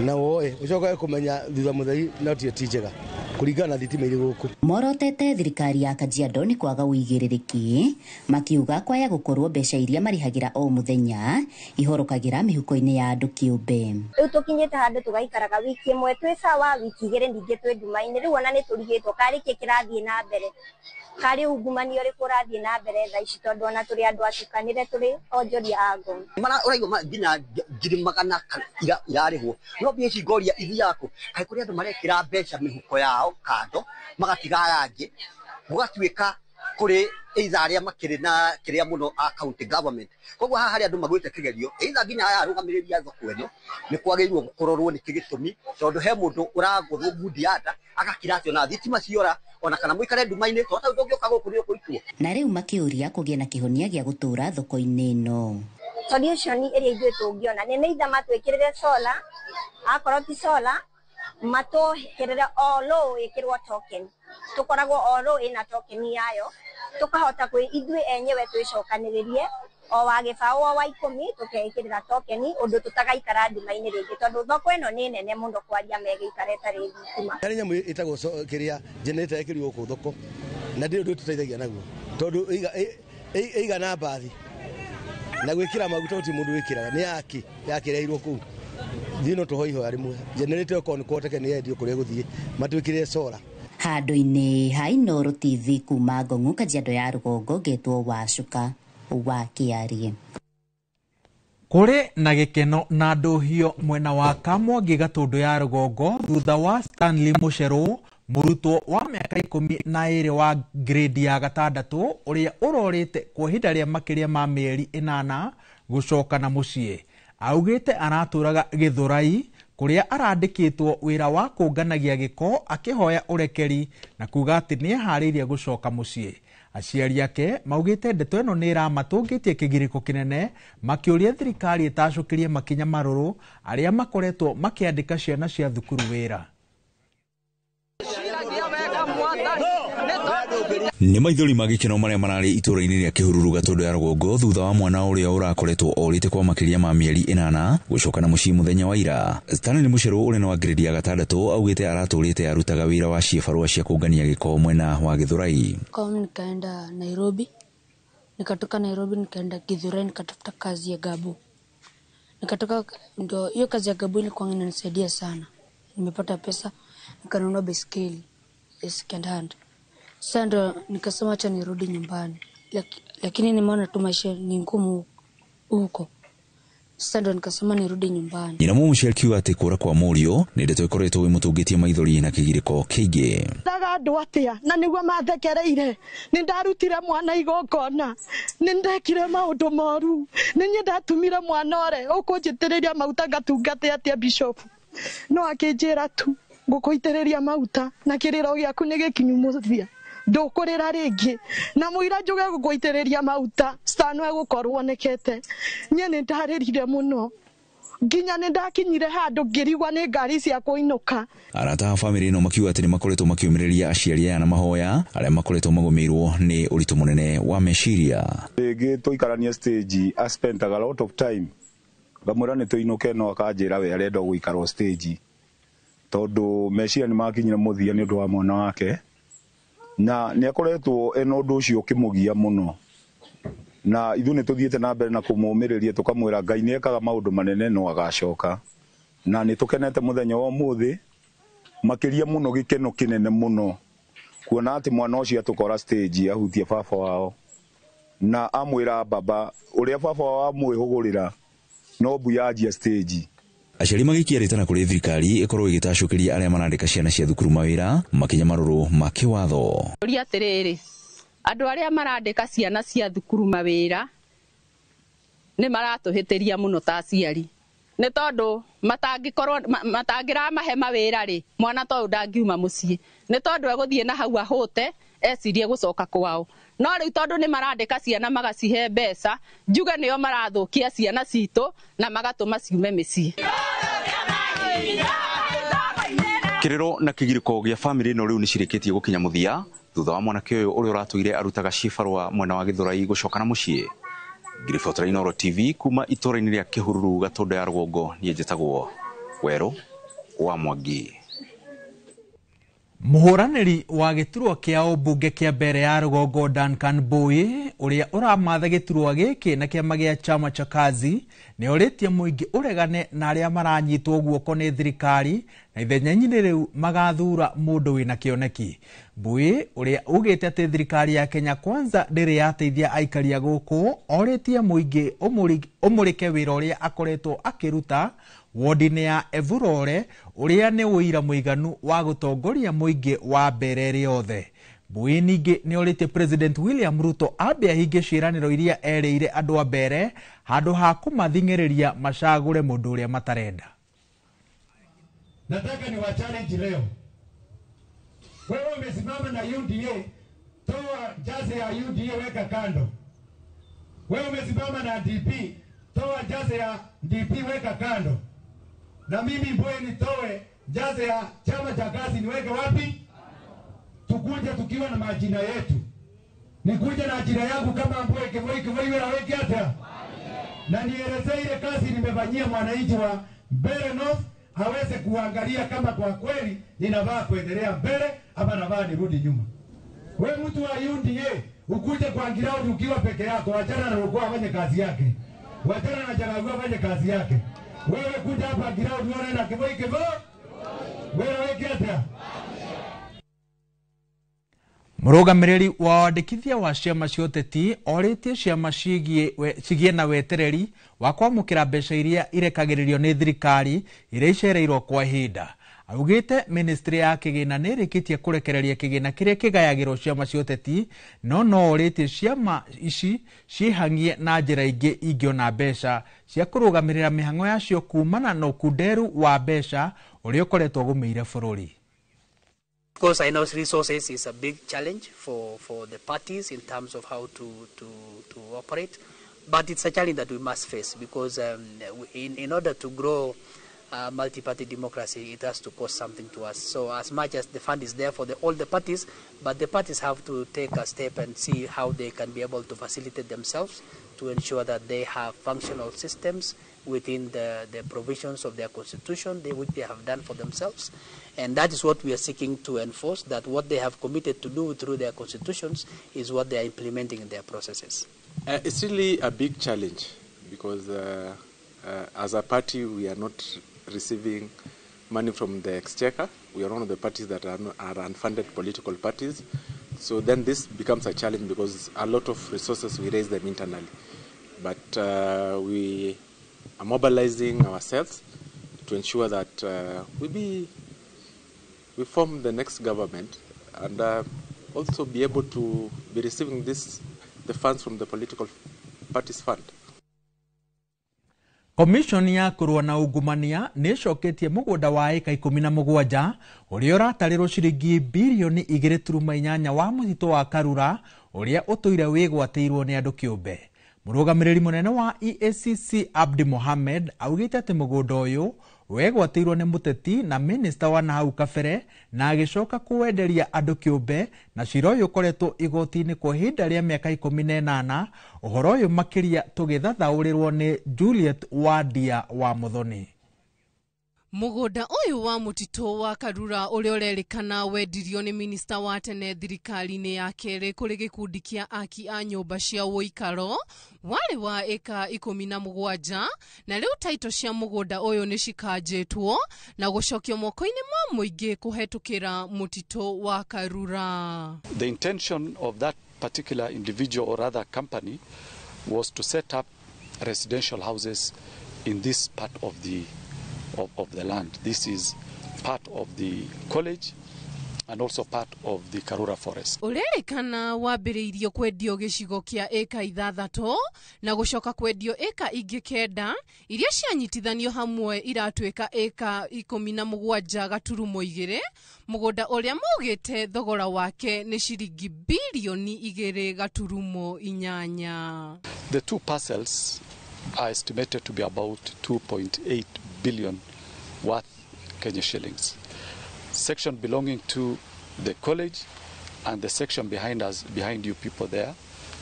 na woe ũcoke kũmenya thutha mũtheri noti ĩyo ti njega kũringana na thitima irĩ gũkũ. Morotete thirikari ya Kajiado nĩ kwaga ũigĩrĩrĩki, makiuga kwaya gũkorwo mbeca iria marĩhagĩra o mũthenya ihorokagĩra mĩhuko-inĩ ya andũ kĩũmbe. Rĩu tũkinyĩte handũ tũgaikaraga wiki ĩmwe twĩ sawa, wiki igĩrĩ ningĩ twĩ nduma-inĩ. Rĩu ona nĩ tũrigĩtwo karĩ kĩ kĩrathiĩ na mbere, karĩ ungumania ũrĩkũ ũrathiĩ na mbere thaa ici, tondũ ona tũrĩ andũ atukanĩre, tũrĩ onjoria a Ngong'u. Ũraigua nginya 100,000 irarĩhwo, no mbia ici ngoria ithiaga kũ? Kaĩ kũrĩ andũ marekĩra mbeca mĩhuko yao kando magatiga aya angĩ, gũgatuĩka kũrĩ either arĩa makĩrĩ na kĩrĩa mũno a county government. Koguo haha harĩa andũ magwĩte kĩgerio, either nginya aya arũgamĩrĩri a thoko ĩno nĩ kwagĩrĩirwo gũkororwo nĩ kĩgĩtũmi, tondũ he mũndũ ũragũthwo ngundi ya nda agakira atĩ ona thitima ciora ona kana mũikare nduma-inĩ, tondũ ta ũngĩũka gũkũ nĩ ũkũitwo. Na rĩu makĩũria kũgĩe na kĩhonia gĩa gũtũra thoko-inĩ ĩno. Solution ĩrĩa ithuĩ tũngĩona nĩ either matwĩkĩrĩre solar, akorwo ti solar matũkĩrĩre o low ĩkĩrwo token, tũkoragwo o low ĩna token yayo, tũkahota kwĩ ithuĩ enyewe twĩcokanĩrĩrie o wa gĩbaũ o wa 10 tũkeĩkĩrĩra token ũndũ tũtagaikara nduma-inĩ rĩngĩ, tondũ thoko ĩno nĩ nene mũno kwaria megĩikara ĩtarĩ thitima. Harĩ nyamũ ĩtagwo kĩrĩa generator ĩkĩrirwo gũkũ thoko na ndĩrĩ ũndũ ĩtũteithagia naguo, tondũ ĩigana mbathi na gwĩkĩra maguta gũtirĩ mũndũ wĩkĩraga, nĩ yake yakĩreirwo kũu. Thiĩ no tũhoe ihoya rĩmwe generator ĩyo korwo nĩ kũhoteke nĩ yendio kũrĩa ĩgũthiĩ matwĩkĩrĩre solar. Handũ-inĩ ha Inooro TV kuma Ngong'u Kajiado ya rũgongo, ngetwo Wacuka wa Kĩariĩ. Kũrĩ na gĩkeno na ndũhio mwena wa Kamwangi Gatũndũ ya rũgongo thutha wa Stanley Mũcerũ, mũrutwo wa mĩaka 12 wa grade ya 6 ũrĩa ũrorĩte kwa ihinda rĩa makĩria ma mĩeri 8 gũcoka na mũciĩ. Augĩte aratũraga Gĩthũrai kũrĩa arandĩkĩtwo wĩra wa kũnganagia gĩko, akĩhoya ũrekeri na kuga atĩ nĩeharĩirie gũcoka mũciĩ. Aciari ake maugĩte ndeto ĩno nĩ ĩramatũngĩtie kĩgirĩko kĩnene, makĩũria thirikari ĩtacũkĩrie makinya marũrũ arĩa makoretwo makĩandĩka ciana cia thukuru wĩra. Nĩ maithori ma gĩkeno marĩa mararĩ itũũra-inĩ rĩa Kĩhururu Gatũndũ ya rũgongo thutha wa mwana ũrĩa ũrakoretwo orĩte kwa makĩria ma mĩeri 8 gũcoka na mũciĩ mũthenya wa ira. Stanley Mũcerũ ũrĩa nĩ wa grade ya 6 augĩte aratũrĩte arutaga wĩra wa ciĩbarũa cia kũngania gĩko mwena wa Gĩthũrai. Nikaenda Nairobi, nikatoka Nairobi nikaenda Githurai nikatafuta kazi ya gabu. Nikatoka, ndio hiyo kazi ya gabu ilikuwa inanisaidia sana. Nimepata pesa nikanunua baiskeli ya second hand. Sasa ndo nikasema acha nirudi nyumbani. Lakini nimeona tu maisha ni ngumu huko. Sasa ndo nikasema nirudi nyumbani. Nyina mũciari akiuga atĩ kũra kwa mũriũ nĩ ndeto ĩkoretwo ĩmũtũngĩtie maithori na kĩgirĩko kĩingĩ. Ndaga andũ atĩa na nĩguo mathekereire. Nĩ ndarutire mwana igongona, nĩ ndekire maũndũ moru, nĩ niĩ ndatumire mwana ore ũkũnjitĩrĩria maguta ngatungate atĩa bishop. No akĩnjĩra tu ngũkũitĩrĩria maguta na kĩrĩro gĩaku nĩ gĩkinyu mũthia, ndũkũrĩra rĩngĩ, na mũira njuge gũkũitĩrĩria maguta Stano egũkorwo onekete. Niĩ nĩ ndarĩrire mũno nginya nĩ ndakinyire handũ ngĩrigwa nĩ ngari cia kũinũka. Arata a bamĩrĩ ĩno makiuga atĩ nĩ makoretwo makĩũmĩrĩria aciari aya na mahoya arĩa makoretwo magũmĩirwo nĩ ũritũ mũnene wa meciria. Rĩngĩ tũikaranie stage, I spent a lot of time ngamwĩra nĩ tũinũke, no akanjĩra we arenda gũikara stage tondũ meciria nĩ makinyire mũthia nĩ ũndũ wa mwana wake, na nĩ akoretwo ena ũndũ ũcio ũkĩmũgia mũno, na ithuĩ nĩ tũthiĩte na mbere na kũmũmĩrĩria tũkamwĩra Ngai nĩ ekaga maũndũ manene no agacoka, na nĩ tũkenete mũthenya wa ũmũthĩ makĩria mũno, gĩkeno kĩnene mũno kuona atĩ mwana ũcio atũkora stage ahutie baba wao na amwĩra baba ũrĩa baba wao amwĩhũgũrĩra no mbu yanjia stage. Aciari magĩikia rĩtana kũrĩ thirikari ĩkorwo ĩgĩtacũkĩria arĩa marandĩka ciana cia thukuru mawĩra makinya marũrũ ma kĩwatho. Ũria atĩrĩrĩ, andũ arĩa marandĩka ciana cia thukuru mawĩra nĩ maratũhĩtĩria mũno ta aciari, nĩ tondũ matangĩkorwo matangĩramahe mawĩra rĩ, mwana ta ũyũ ndangiuma mũciĩ, nĩ tondũ egũthiĩ na hau ahũte ecirie gũcoka kwao. No rĩu tondũ nĩ marandĩka ciana magacihe mbeca, njuge nĩo marathũkia ciana citũ na magatũma ciume mĩciĩ. Kĩrĩro na kĩgirĩko gĩa bamĩrĩ ĩno rĩu nĩ cirĩkĩtie gũkinya mũthia thutha wa mwanake ũyũ ũrĩa ũratũire arutaga cibarũa mwena wa Gĩthũrai gũcoka na mũciĩ. Ngĩribotera Inooro TV kuma itũũra-inĩ rĩa Kĩhururu Gatũndũ ya Rũgongo, niĩ njĩtagwo Werũ wa Mwangi. Mũhũranĩri wa gĩturwa kĩa ũmbunge kĩa mbere ya Rũgongo Duncan Mbui ũrĩa ũramatha gĩturwa gĩkĩ na kĩama gĩa Chama cha Kazi nĩ orĩtie mũingĩ ũregane na arĩa maranyitwo guoko nĩ thirikari na ithenya-inĩ rĩu magathura mũndũ wĩna kĩoneki. Mbui ũrĩa ugĩte atĩ thirikari ya Kenya Kwanza ndĩrĩ yateithia aikari a gũkũ orĩtie mũingĩ ũmũrĩke wĩra ũrĩa akoretwo akĩruta wodi-inĩ ya Evurore ũrĩa nĩ ũira mũiganu wa gũtongoria mũingĩ wa mbere rĩothe. Mbui ningĩ nĩ orĩtie President William Ruto ambe ahingie ciĩranĩro iria erĩire andũ a mbere handũ ha kũmathing'ĩrĩria macagũre mũndũ ũrĩa matarenda. Nataka ni wa challenge leo. Wewe umesimama na UDA, toa jazi ya UDA weka kando. Wewe umesimama na DP, toa jazi ya DP weka kando. Na mimi Mbowe nitoe jazi ya Chama cha Kazi niweke wapi? Tukuje tukiwa na majina yetu. Nikuje na ajira yangu kama Mbowe Kivoi Kivoi wewe weke hata. Na nielezee ile kazi nimefanyia mwananchi wa Mbeere North aweze kuangalia kama kwa kweli ninavaa kuendelea mbele ama navaa nirudi nyuma. Wewe mtu wa UDA ukuje kwa ground ukiwa peke yako, wachana na ukoo afanye kazi yake. Wachana na Jaragu afanye kazi yake. Wewe kuja hapa ground uone na Kivoi Kivoi. Wewe weke hata. Mũrũgamĩrĩri wa wandĩkithia wa ciama cia ũteti orĩtie ciama cigie na wetereri wa kwamũkĩra mbeca iria irekagĩrĩrio nĩ thirikari iria icereirwo kwa ihinda. Augĩte ministry ya kĩgĩna nĩ ĩrĩkĩtie kũrekereria kĩgĩna kĩrĩa kĩgayagĩrwo ciama cia ũteti, no orĩtie ciama ici ciĩhang'ie na njĩra ingĩ ingĩona mbeca cia kũrũgamĩrĩra mĩhang'o yacio kumana na ũkunderu wa mbeca ũrĩa ũkoretwo ũgũmĩire bũrũri. Of course, I know resources is a big challenge for the parties in terms of how to operate, but it's a challenge that we must face because in order to grow multi-party democracy, it has to cost something to us. So as much as the fund is there for all the parties, but the parties have to take a step and see how they can be able to facilitate themselves to ensure that they have functional systems within the provisions of their constitution, which they have done for themselves. And that is what we are seeking to enforce, that what they have committed to do through their constitutions is what they are implementing in their processes. It's really a big challenge because as a party we are not receiving money from the exchequer. We are one of the parties that are unfunded political parties. So then this becomes a challenge because a lot of resources, we raise them internally. But we are mobilizing ourselves to ensure that we form the next government and also be able to be receiving the funds from the political parties fund. Commission ya kũrũa na ungumania nĩ ĩcoketie mũgũnda wa ĩka 17 ũrĩa ũratarĩrwo ciringi birioni 2.8 wa mũtitũ wa Karura ũrĩa ũtũire wĩgwatĩirwo nĩ andũ kĩũmbe. Mũrũgamĩrĩri mũnene wa EACC Abdi Mohamed augĩte atĩ mũgũnda ũyũ wegwatĩirwo nĩ mũteti na minista wa nahau kabere na agĩcoka kũwenderia andũ kĩũmbe, na cira ũyũ ũkoretwo igoti-inĩ kwa ihinda rĩa mĩaka 18. Ũhoro ũyũ makĩria tũgĩthathaũrĩrwo nĩ Juliet Wadia wa Muthoni. Mũgũnda ũyũ wa mũtitũ wa Karura ũrĩa ũrerĩkana wendirio nĩ minista wa tene thirikari-inĩ ya kerĩ kũrĩ gĩkundi kĩa aki a nyũmba cia ũikaro warĩ wa ĩka 17, na rĩu taito cia mũgũnda ũyũ nĩ cikanjĩtwo na gũcokio moko-inĩ ma mũingĩ kũhetũkĩra mũtitũ wa Karura. The intention of that particular individual or other company was to set up residential houses in this part of the land. This is part of the college and also part of the Karura forest. Ũrerĩkana wambĩrĩirio kwendio gĩcigo kĩa ĩka 6 na gũcoka kwendio ĩka ingĩ 9 iria cianyitithanio hamwe iratuĩka ĩka 17.2, mũgũnda ũrĩa maugĩte thogora wake nĩ ciringi birioni 2.8. The two parcels are estimated to be about 2.8 billion worth Kenya shillings. Section belonging to the college and the section behind us, behind you people there,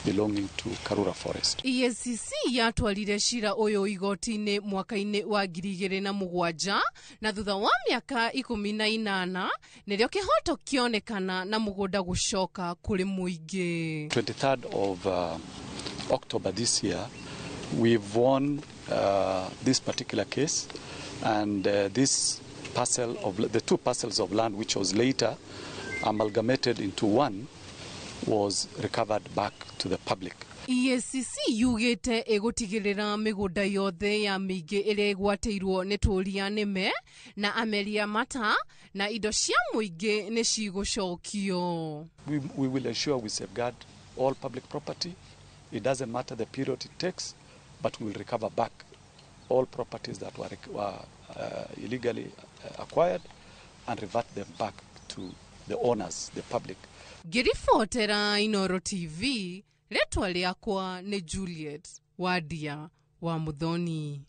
belonging to Karura Forest. EACC yatwarire cira ũyũ igoti-inĩ mwaka-inĩ wa 2007 na thutha wa mĩaka 18 nĩrĩo kĩhoto kĩonekana na mũgũnda gũcoka kũrĩ mũingĩ. 23rd of October this year, we've won this particular case, and this parcel of the two parcels of land, which was later amalgamated into one, was recovered back to the public. EACC yugĩte ĩgũtigĩrĩra mĩgũnda yothe ya mĩingĩ ĩrĩa ĩgwatĩirwo nĩ tũria nĩme na ameria mata na indo cia mũingĩ nĩ cigũcokio. We will ensure we safeguard all public property. It doesn't matter the period it takes, but we will recover back all properties that were illegally acquired and revert them back to the owners, the public. Ngĩribotera Inooro TV, rĩtwa rĩakwa nĩ Juliet Wadia wa Muthoni.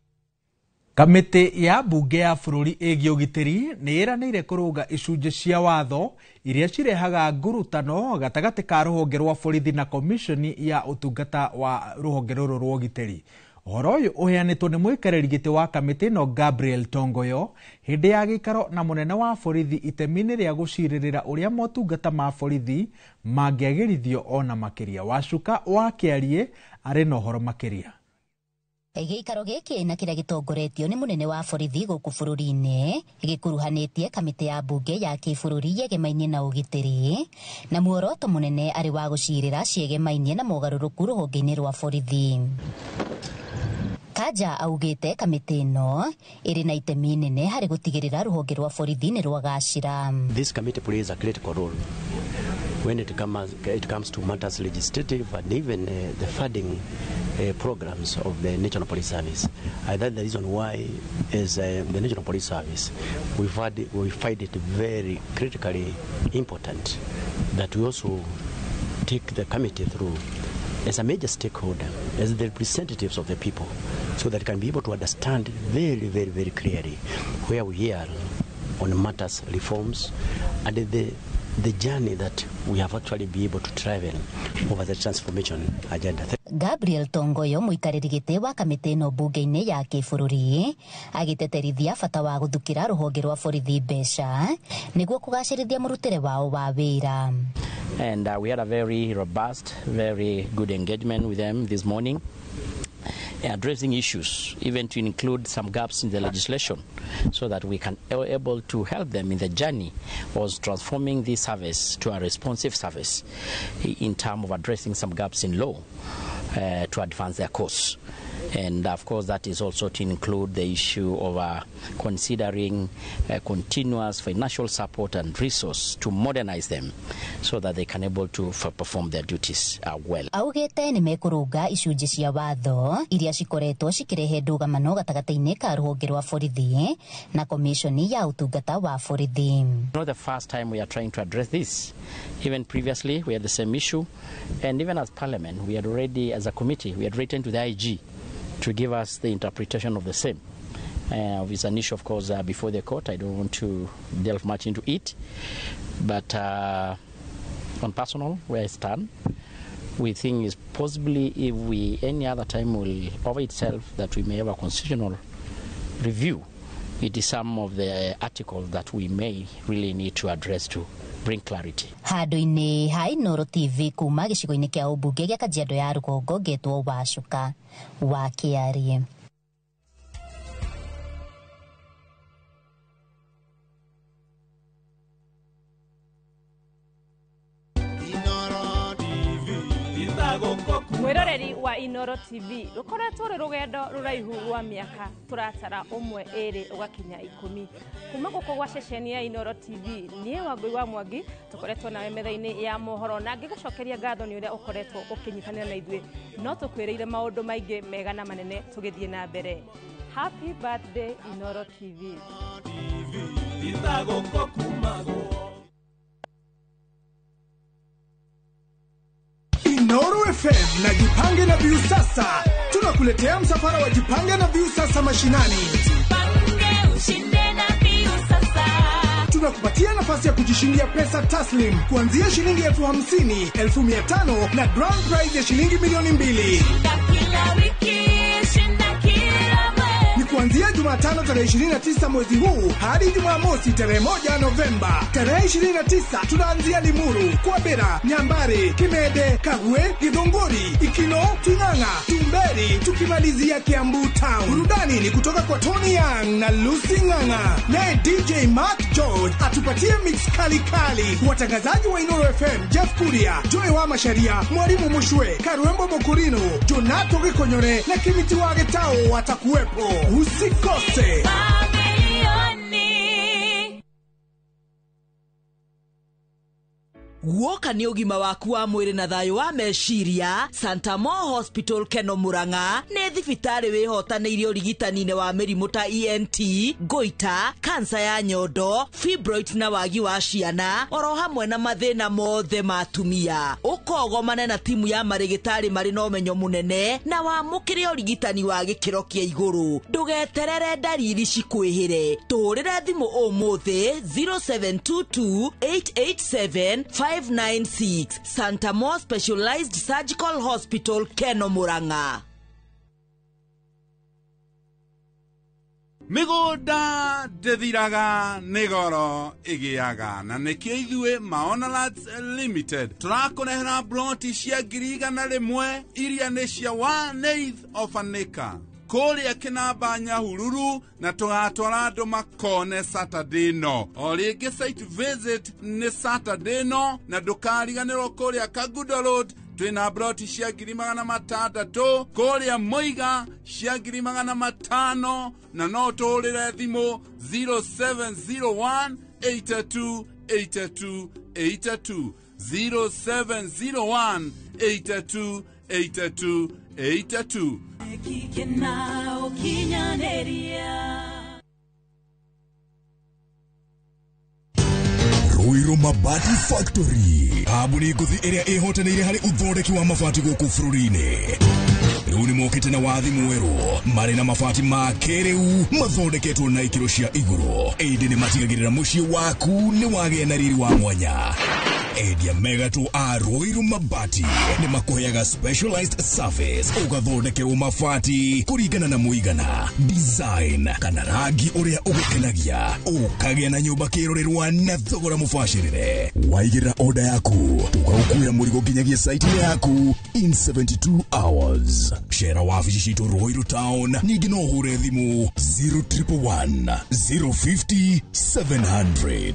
Kamĩtĩ ya mbunge ya bũrũri ĩgiĩ ũgitĩri nĩ ĩranĩire kũrũnga icunjĩ cia watho iria cirehaga ngurutano gatagatĩ ka rũhonge rwa borithi na komishoni ya ũtungata wa rũhonge rũrũ rwa ũgitĩri. Ũhoro ũyũ ũheanĩtwo nĩ mũikarĩri gĩtĩ wa kamĩtĩ ĩno Gabriel Tongoyo hĩndĩ ya gĩikaro na mũnene wa borithi itemi-inĩ rĩa gũcirĩrĩra ũrĩa motungata ma borithi mangĩagĩrithio ona makĩria. Wacuka wa Kĩariĩ arĩ na ũhoro makĩria. Gĩikaro gĩkĩ na kĩrĩa gĩtongoretio nĩ mũnene wa borithi gũkũ bũrũri-inĩ gĩkuruhanĩtie kamĩtĩ ya mbunge ya kĩbũrũri yegemainie na ũgitĩri na muoroto mũnene arĩ wa gũcirĩra ciegemainie na mogarũrũku rũhonge-inĩ rwa borithi. Kanja augĩte kamĩtĩ ĩno ĩrĩ na itemi nene harĩ gũtigĩrĩra rũhonge rwa borithi nĩ rwagacĩra. This committee plays a critical role when it comes to matters legislative and even the funding programs of the National Police Service. That's the reason why, as the National Police Service, we find it very critically important that we also take the committee through as a major stakeholder, as the representatives of the people, so that can be able to understand very, very, very clearly where we are on matters reforms and the journey that we have actually been able to travel over the transformation agenda. Gabriel Tongoyo mũikarĩri gĩtĩ wa kamĩtĩ ĩno mbunge-inĩ ya kĩbũrũri agĩteterithia bata wa gũthukĩra rũhonge rwa borithi mbeca nĩguo kũgacĩrithia mũrutĩre wao wa wĩra. And we had a very robust, very good engagement with them this morning. addressing issues, even to include some gaps in the legislation, so that we can able to help them in the journey of transforming this service to a responsive service in terms of addressing some gaps in law to advance their cause. And of course, that is also to include the issue of considering continuous financial support and resource to modernize them so that they can able to perform their duties well. Augite nĩ mekũrũnga icunjĩ cia watho iria cikoretwo cikĩrehe ndũgamano gatagatĩ-inĩ ka rũhonge rwa borithi na komishoni ya ũtungata wa borithi. Not the first time we are trying to address this. Even previously, we had the same issue, and even as Parliament, we had already, as a committee, we had written to the IG to give us the interpretation of the same. It's an issue, of course, before the court. I don't want to delve much into it, but on personal, where I stand, we think is possibly if we any other time will over itself that we may have a constitutional review. It is some of the articles that we may really need to address to bring clarity. Handũ-inĩ ha Inooro TV kuma gĩcigo-inĩ kĩa ũmbunge gĩa Kajiado ya rũgongo ngetwo Wacuka wa Kĩarie. Mwiroreri wa Inooro TV rukoretwo ruri rugendo ruraihu rwa miaka turatara 1 2 ugakinya 10 kuma guku gwa ceceni ya Inooro TV nie Wangui wa Mwangi tukoretwo nawe metha-ini ya mohoro na ngigucokeria ngatho ni uria ukoretwo ukinyitanira na ithuĩ no tukwiriire maundu maingi mega na manene tugithie na mbere. Happy birthday Inooro TV. Inooro FM na Jipange na Viusasa. Tunakuletea msafara wa Jipange na Viusasa mashinani. Jipange ushinde na Viusasa. Tunakupatia nafasi ya kujishindia pesa taslim kuanzia shilingi 50,000, 500,000 na grand prize ya shilingi 2,000,000. Shinda kila wiki, shinda kila mwezi. Ni kuanzia Jumatano tarehe 29 mwezi huu hadi Jumamosi tarehe 1 Novemba. Tarehe 29 tunaanzia Limuru, Kwabera, Nyambari, Kimede, Kagwe, Githunguri, Ikino, Ting'ang'a, Tumberi, tukimalizia Kiambu Town. Burudani ni kutoka kwa Tony Young na Lucy Ng'ang'a. Naye DJ Mark George atupatie mix kali kali. Watangazaji wa Inooro FM Jeff Kuria, Joy wa Masharia, Mwalimu Mushwe, Karwembo Mokurino, Jonato Gikonyore na Kimiti wa Getao watakuwepo. Usikose. Guoka nĩ ũgima waku wa mwĩrĩ na thayũ wa meciria. Santa Mo Hospital Keno Murang'a nĩ thibitarĩ wĩhotanĩirie ũrigitani-inĩ wa mĩrimũ ta ENT, goita, kansa ya nyondo, fibroid na wagi wa ciana, oro hamwe na mathĩna mothe ma atumia. Ũkogomane na timu ya marĩgĩtarĩ marĩ na ũmenyo mũnene na wamũkĩre ũrigitani wa gĩkĩro kĩa igũrũ. Ndũgeterere ndariri cikwĩhĩre. Tũhũrĩre thimũ ũmũthĩ 0722 887 596. Santa Mo Specialized Surgical Hospital Keno Murang'a. Mĩgũnda ndĩthiraga nĩ goro ĩgĩaga na nĩkĩo ithuĩ Maona Lands Limited tũrakũrehera broti cia 100,000 iria nĩ cia 1/8 of an acre kũrĩa Kĩnamba Nyahururu na tũgatwara andũ makone Saturday no o rĩngĩ site visit nĩ Saturday no na ndũkariganĩrwo kũrĩa Kagudo Road twĩna broti cia 600,000 kũrĩa Moiga cia 500,000 na no tũhũrĩre thimũ 0701 82 82 82 0701 82 82 82. Ruiru Mabati Factory kambuni ngũthi ĩrĩa ĩhotanĩire harĩ ũthondeki wa mabati gũkũ bũrũri-inĩ. Rĩu nĩ mokĩte na wathi mwerũ marĩ na mabati ma kĩrĩu mathondeketwo na ikĩro cia igũrũ, ĩndĩ nĩ matigagĩrĩra mũciĩ waku nĩ wagĩa na riri wa mwanya. Endia megatũ a Ruiru Mabati nĩ makũheaga specialized service, ũgathondekerwo mabati kũringana na mũigana, design kana rangi ũrĩa ũgũkenagia, ũkagĩa na nyũmba kĩrorerwa na thogora mũbacĩrĩre. Waigĩrĩra oda yaku, tũgagũkuĩra mũrigo nginyagia site yaku in 72 hours. Cera wabici citũ Ruiru Town, ningĩ no ũhũre thimũ 0111 050 700.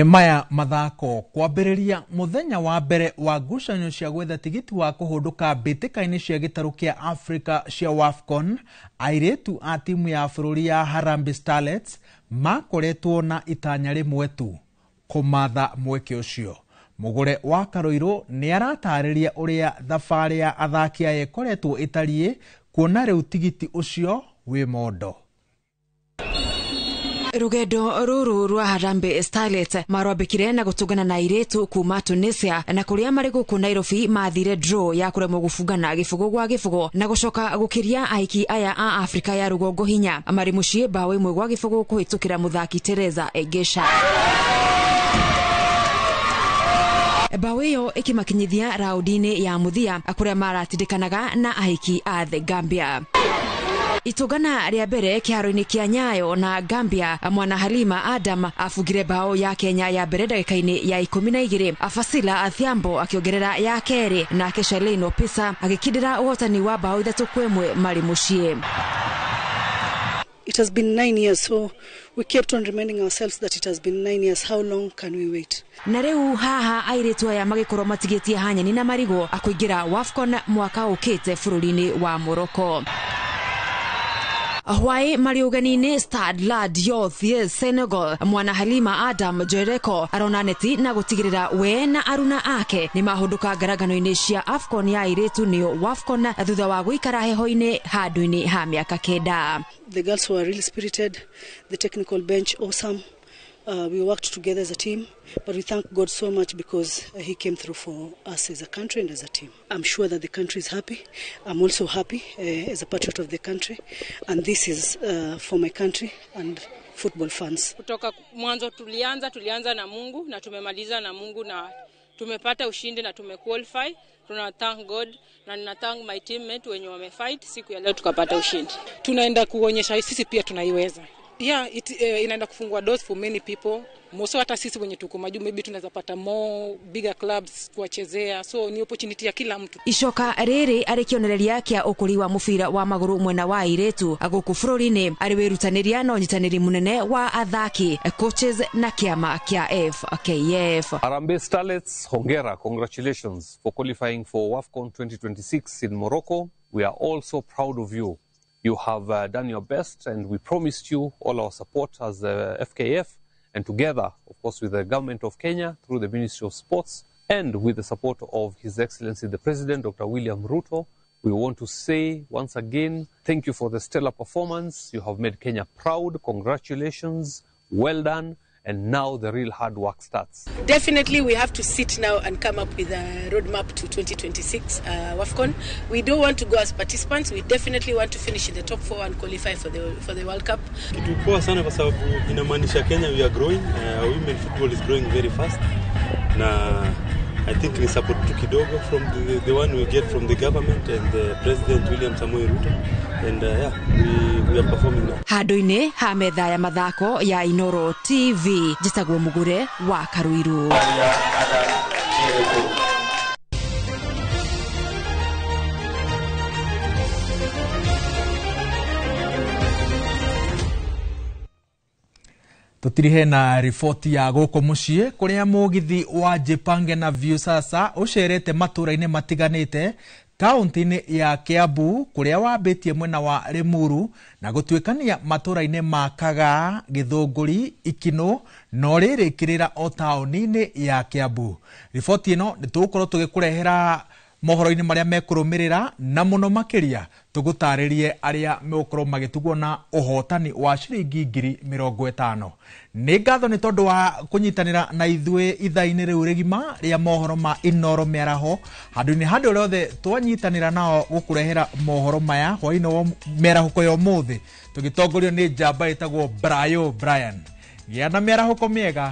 Maya mathako kwambĩrĩria mũthenya wa mbere wa ngucanio cia gwetha tigiti wa kũhũndũka mbĩtĩka-inĩ cia gĩtarũ kĩa Africa cia WAFCON, airĩtu a timu ya bũrũri ya Harambee Starlets makoretwo na itanya rĩmwe tu, kũmatha mweke ũcio. Mũgũre wa Karũirũ nĩ aratarĩria ũrĩa thabarĩ ya athaki aya ĩkoretwo ĩtariĩ, kuona rĩu tigiti ũcio wĩ mondo. Rugendo ruru rwa Harambee Starlets marwambikire na gutungana na airitu kuma Tunisia, na kuria mari guku Nairobi mathire draw ya kuremwo gubungana gibugo gwa gibugo na gucoka gukiria aiki aya a Afrika ya rugongo hinya mari mucii bao imwe gwa gibugo kuhitukira muthaki Teresa Egesha. Bao iyo ikimakinyithia raudi-ini ya muthia kuria maratindikanaga na aiki a The Gambia. Itungana ria mbere kiharo-ini kia Nyayo na Gambia, mwana Halima Adam afungire bao ya Kenya ya mbere ndagika-ini ya 12, Afasila Athiambo akiongerera ya keri, nake Shaleno Opisa agikindira uhotani wa bao 3-1 mari mucii. It has been 9 years, so we kept on reminding ourselves that it has been 9 years. How long can we wait? Na riu haha airitu aya magikorwo matigitie hanyeni na marigo akuingira WAFCON mwaka ukite bururi-ini wa Morocco. Hawaii mari ugenini Stade Lat Dior Senegal, mwana Halima Adam Jereko arona neti na gutigirira we na aruna ake ni mahunduka ngarangano-ini cia AFCON ya airitu nio WAFCON thutha wa guikara heho-ini handu-ini ha miaka 9. The girls were really spirited, the technical bench awesome. We worked together as a team, but we thank God so much because he came through for us as a country and as a team. I'm sure that the country is happy. I'm also happy as a patriot of the country, and this is for my country and football fans. Kutoka mwanzo tulianza na Mungu na tumemaliza na Mungu na tumepata ushindi na tumequalify. Tuna thank God na nina thank my teammate wenye wamefight siku ya leo tukapata ushindi. Tunaenda kuonyesha sisi pia tunaiweza. Yeah, it inaenda kufungua doors for many people. Mostly hata sisi wenye tuko majuu maybe tunaweza pata more bigger clubs kuwachezea, so ni opportunity ya kila mtu. Icoka riri ari kionereria kia ukuri wa mubira wa maguru mwena wa airitu guku bururi-ini ari wirutaniria na unyitaniri munene wa athaki, coaches na kiama kia FKF. Harambee Starlets, hongera, congratulations for qualifying for WAFCON 2026 in Morocco. We are all so proud of you. You have done your best, and we promised you all our support as the FKF, and together, of course, with the government of Kenya through the Ministry of Sports and with the support of His Excellency the President, Dr. William Ruto. We want to say once again, thank you for the stellar performance. You have made Kenya proud. Congratulations. Well done. And now the real hard work starts. Definitely we have to sit now and come up with a roadmap to 2026 WAFCON. We don't want to go as participants. We definitely want to finish in the top 4 and qualify for the World Cup. Kitu poa sana kwa sababu inamaanisha Kenya we are growing. Women football is growing very fast. Na I think ni support tu kidogo from the one we get from the government and the President William Samoei Ruto. And yeah, we are performing now. Handu-ini ha metha ya mathako ya Inoro TV, njitagwo Mugure wa Karuiru. Tutirihe na riboti ya gũkũ mũciĩ kũrĩa mũgithi wa Jipange na Viusasa ũcerete matũra-inĩ matiganĩte kaunti-inĩ ya Kiambu kũrĩa wambĩtie mwena wa Limuru na gũtuĩkania matũra-inĩ ma Kagaa, Gĩthũngũri, Ikinũ na ũrĩrĩkĩrĩra o taũni-inĩ ya Kiambu. Riboti ĩno nĩ tũgũkorwo tũgĩkũrehera Mohoro-inĩ marĩa mekũrũmĩrĩra na mũno makĩria tũgũtarĩrie arĩa megũkorwo magĩtugwo na ũhotani wa ciringi 50,000. Nĩ ngatho nĩ tondũ wa kũnyitanĩra na ithuĩ ithaa-inĩ rĩu rĩgima rĩa mohoro ma Inoro mĩaraho handũ-inĩ handũ rĩothe twanyitanĩra nao gũkũrehera mohoro maya hwaĩ-inĩ wa mĩarahũko ya ũmũthĩ, tũgĩtongorio nĩ njamba ĩtagwo Brayo Brian. Gĩa na mĩarahũko mĩega.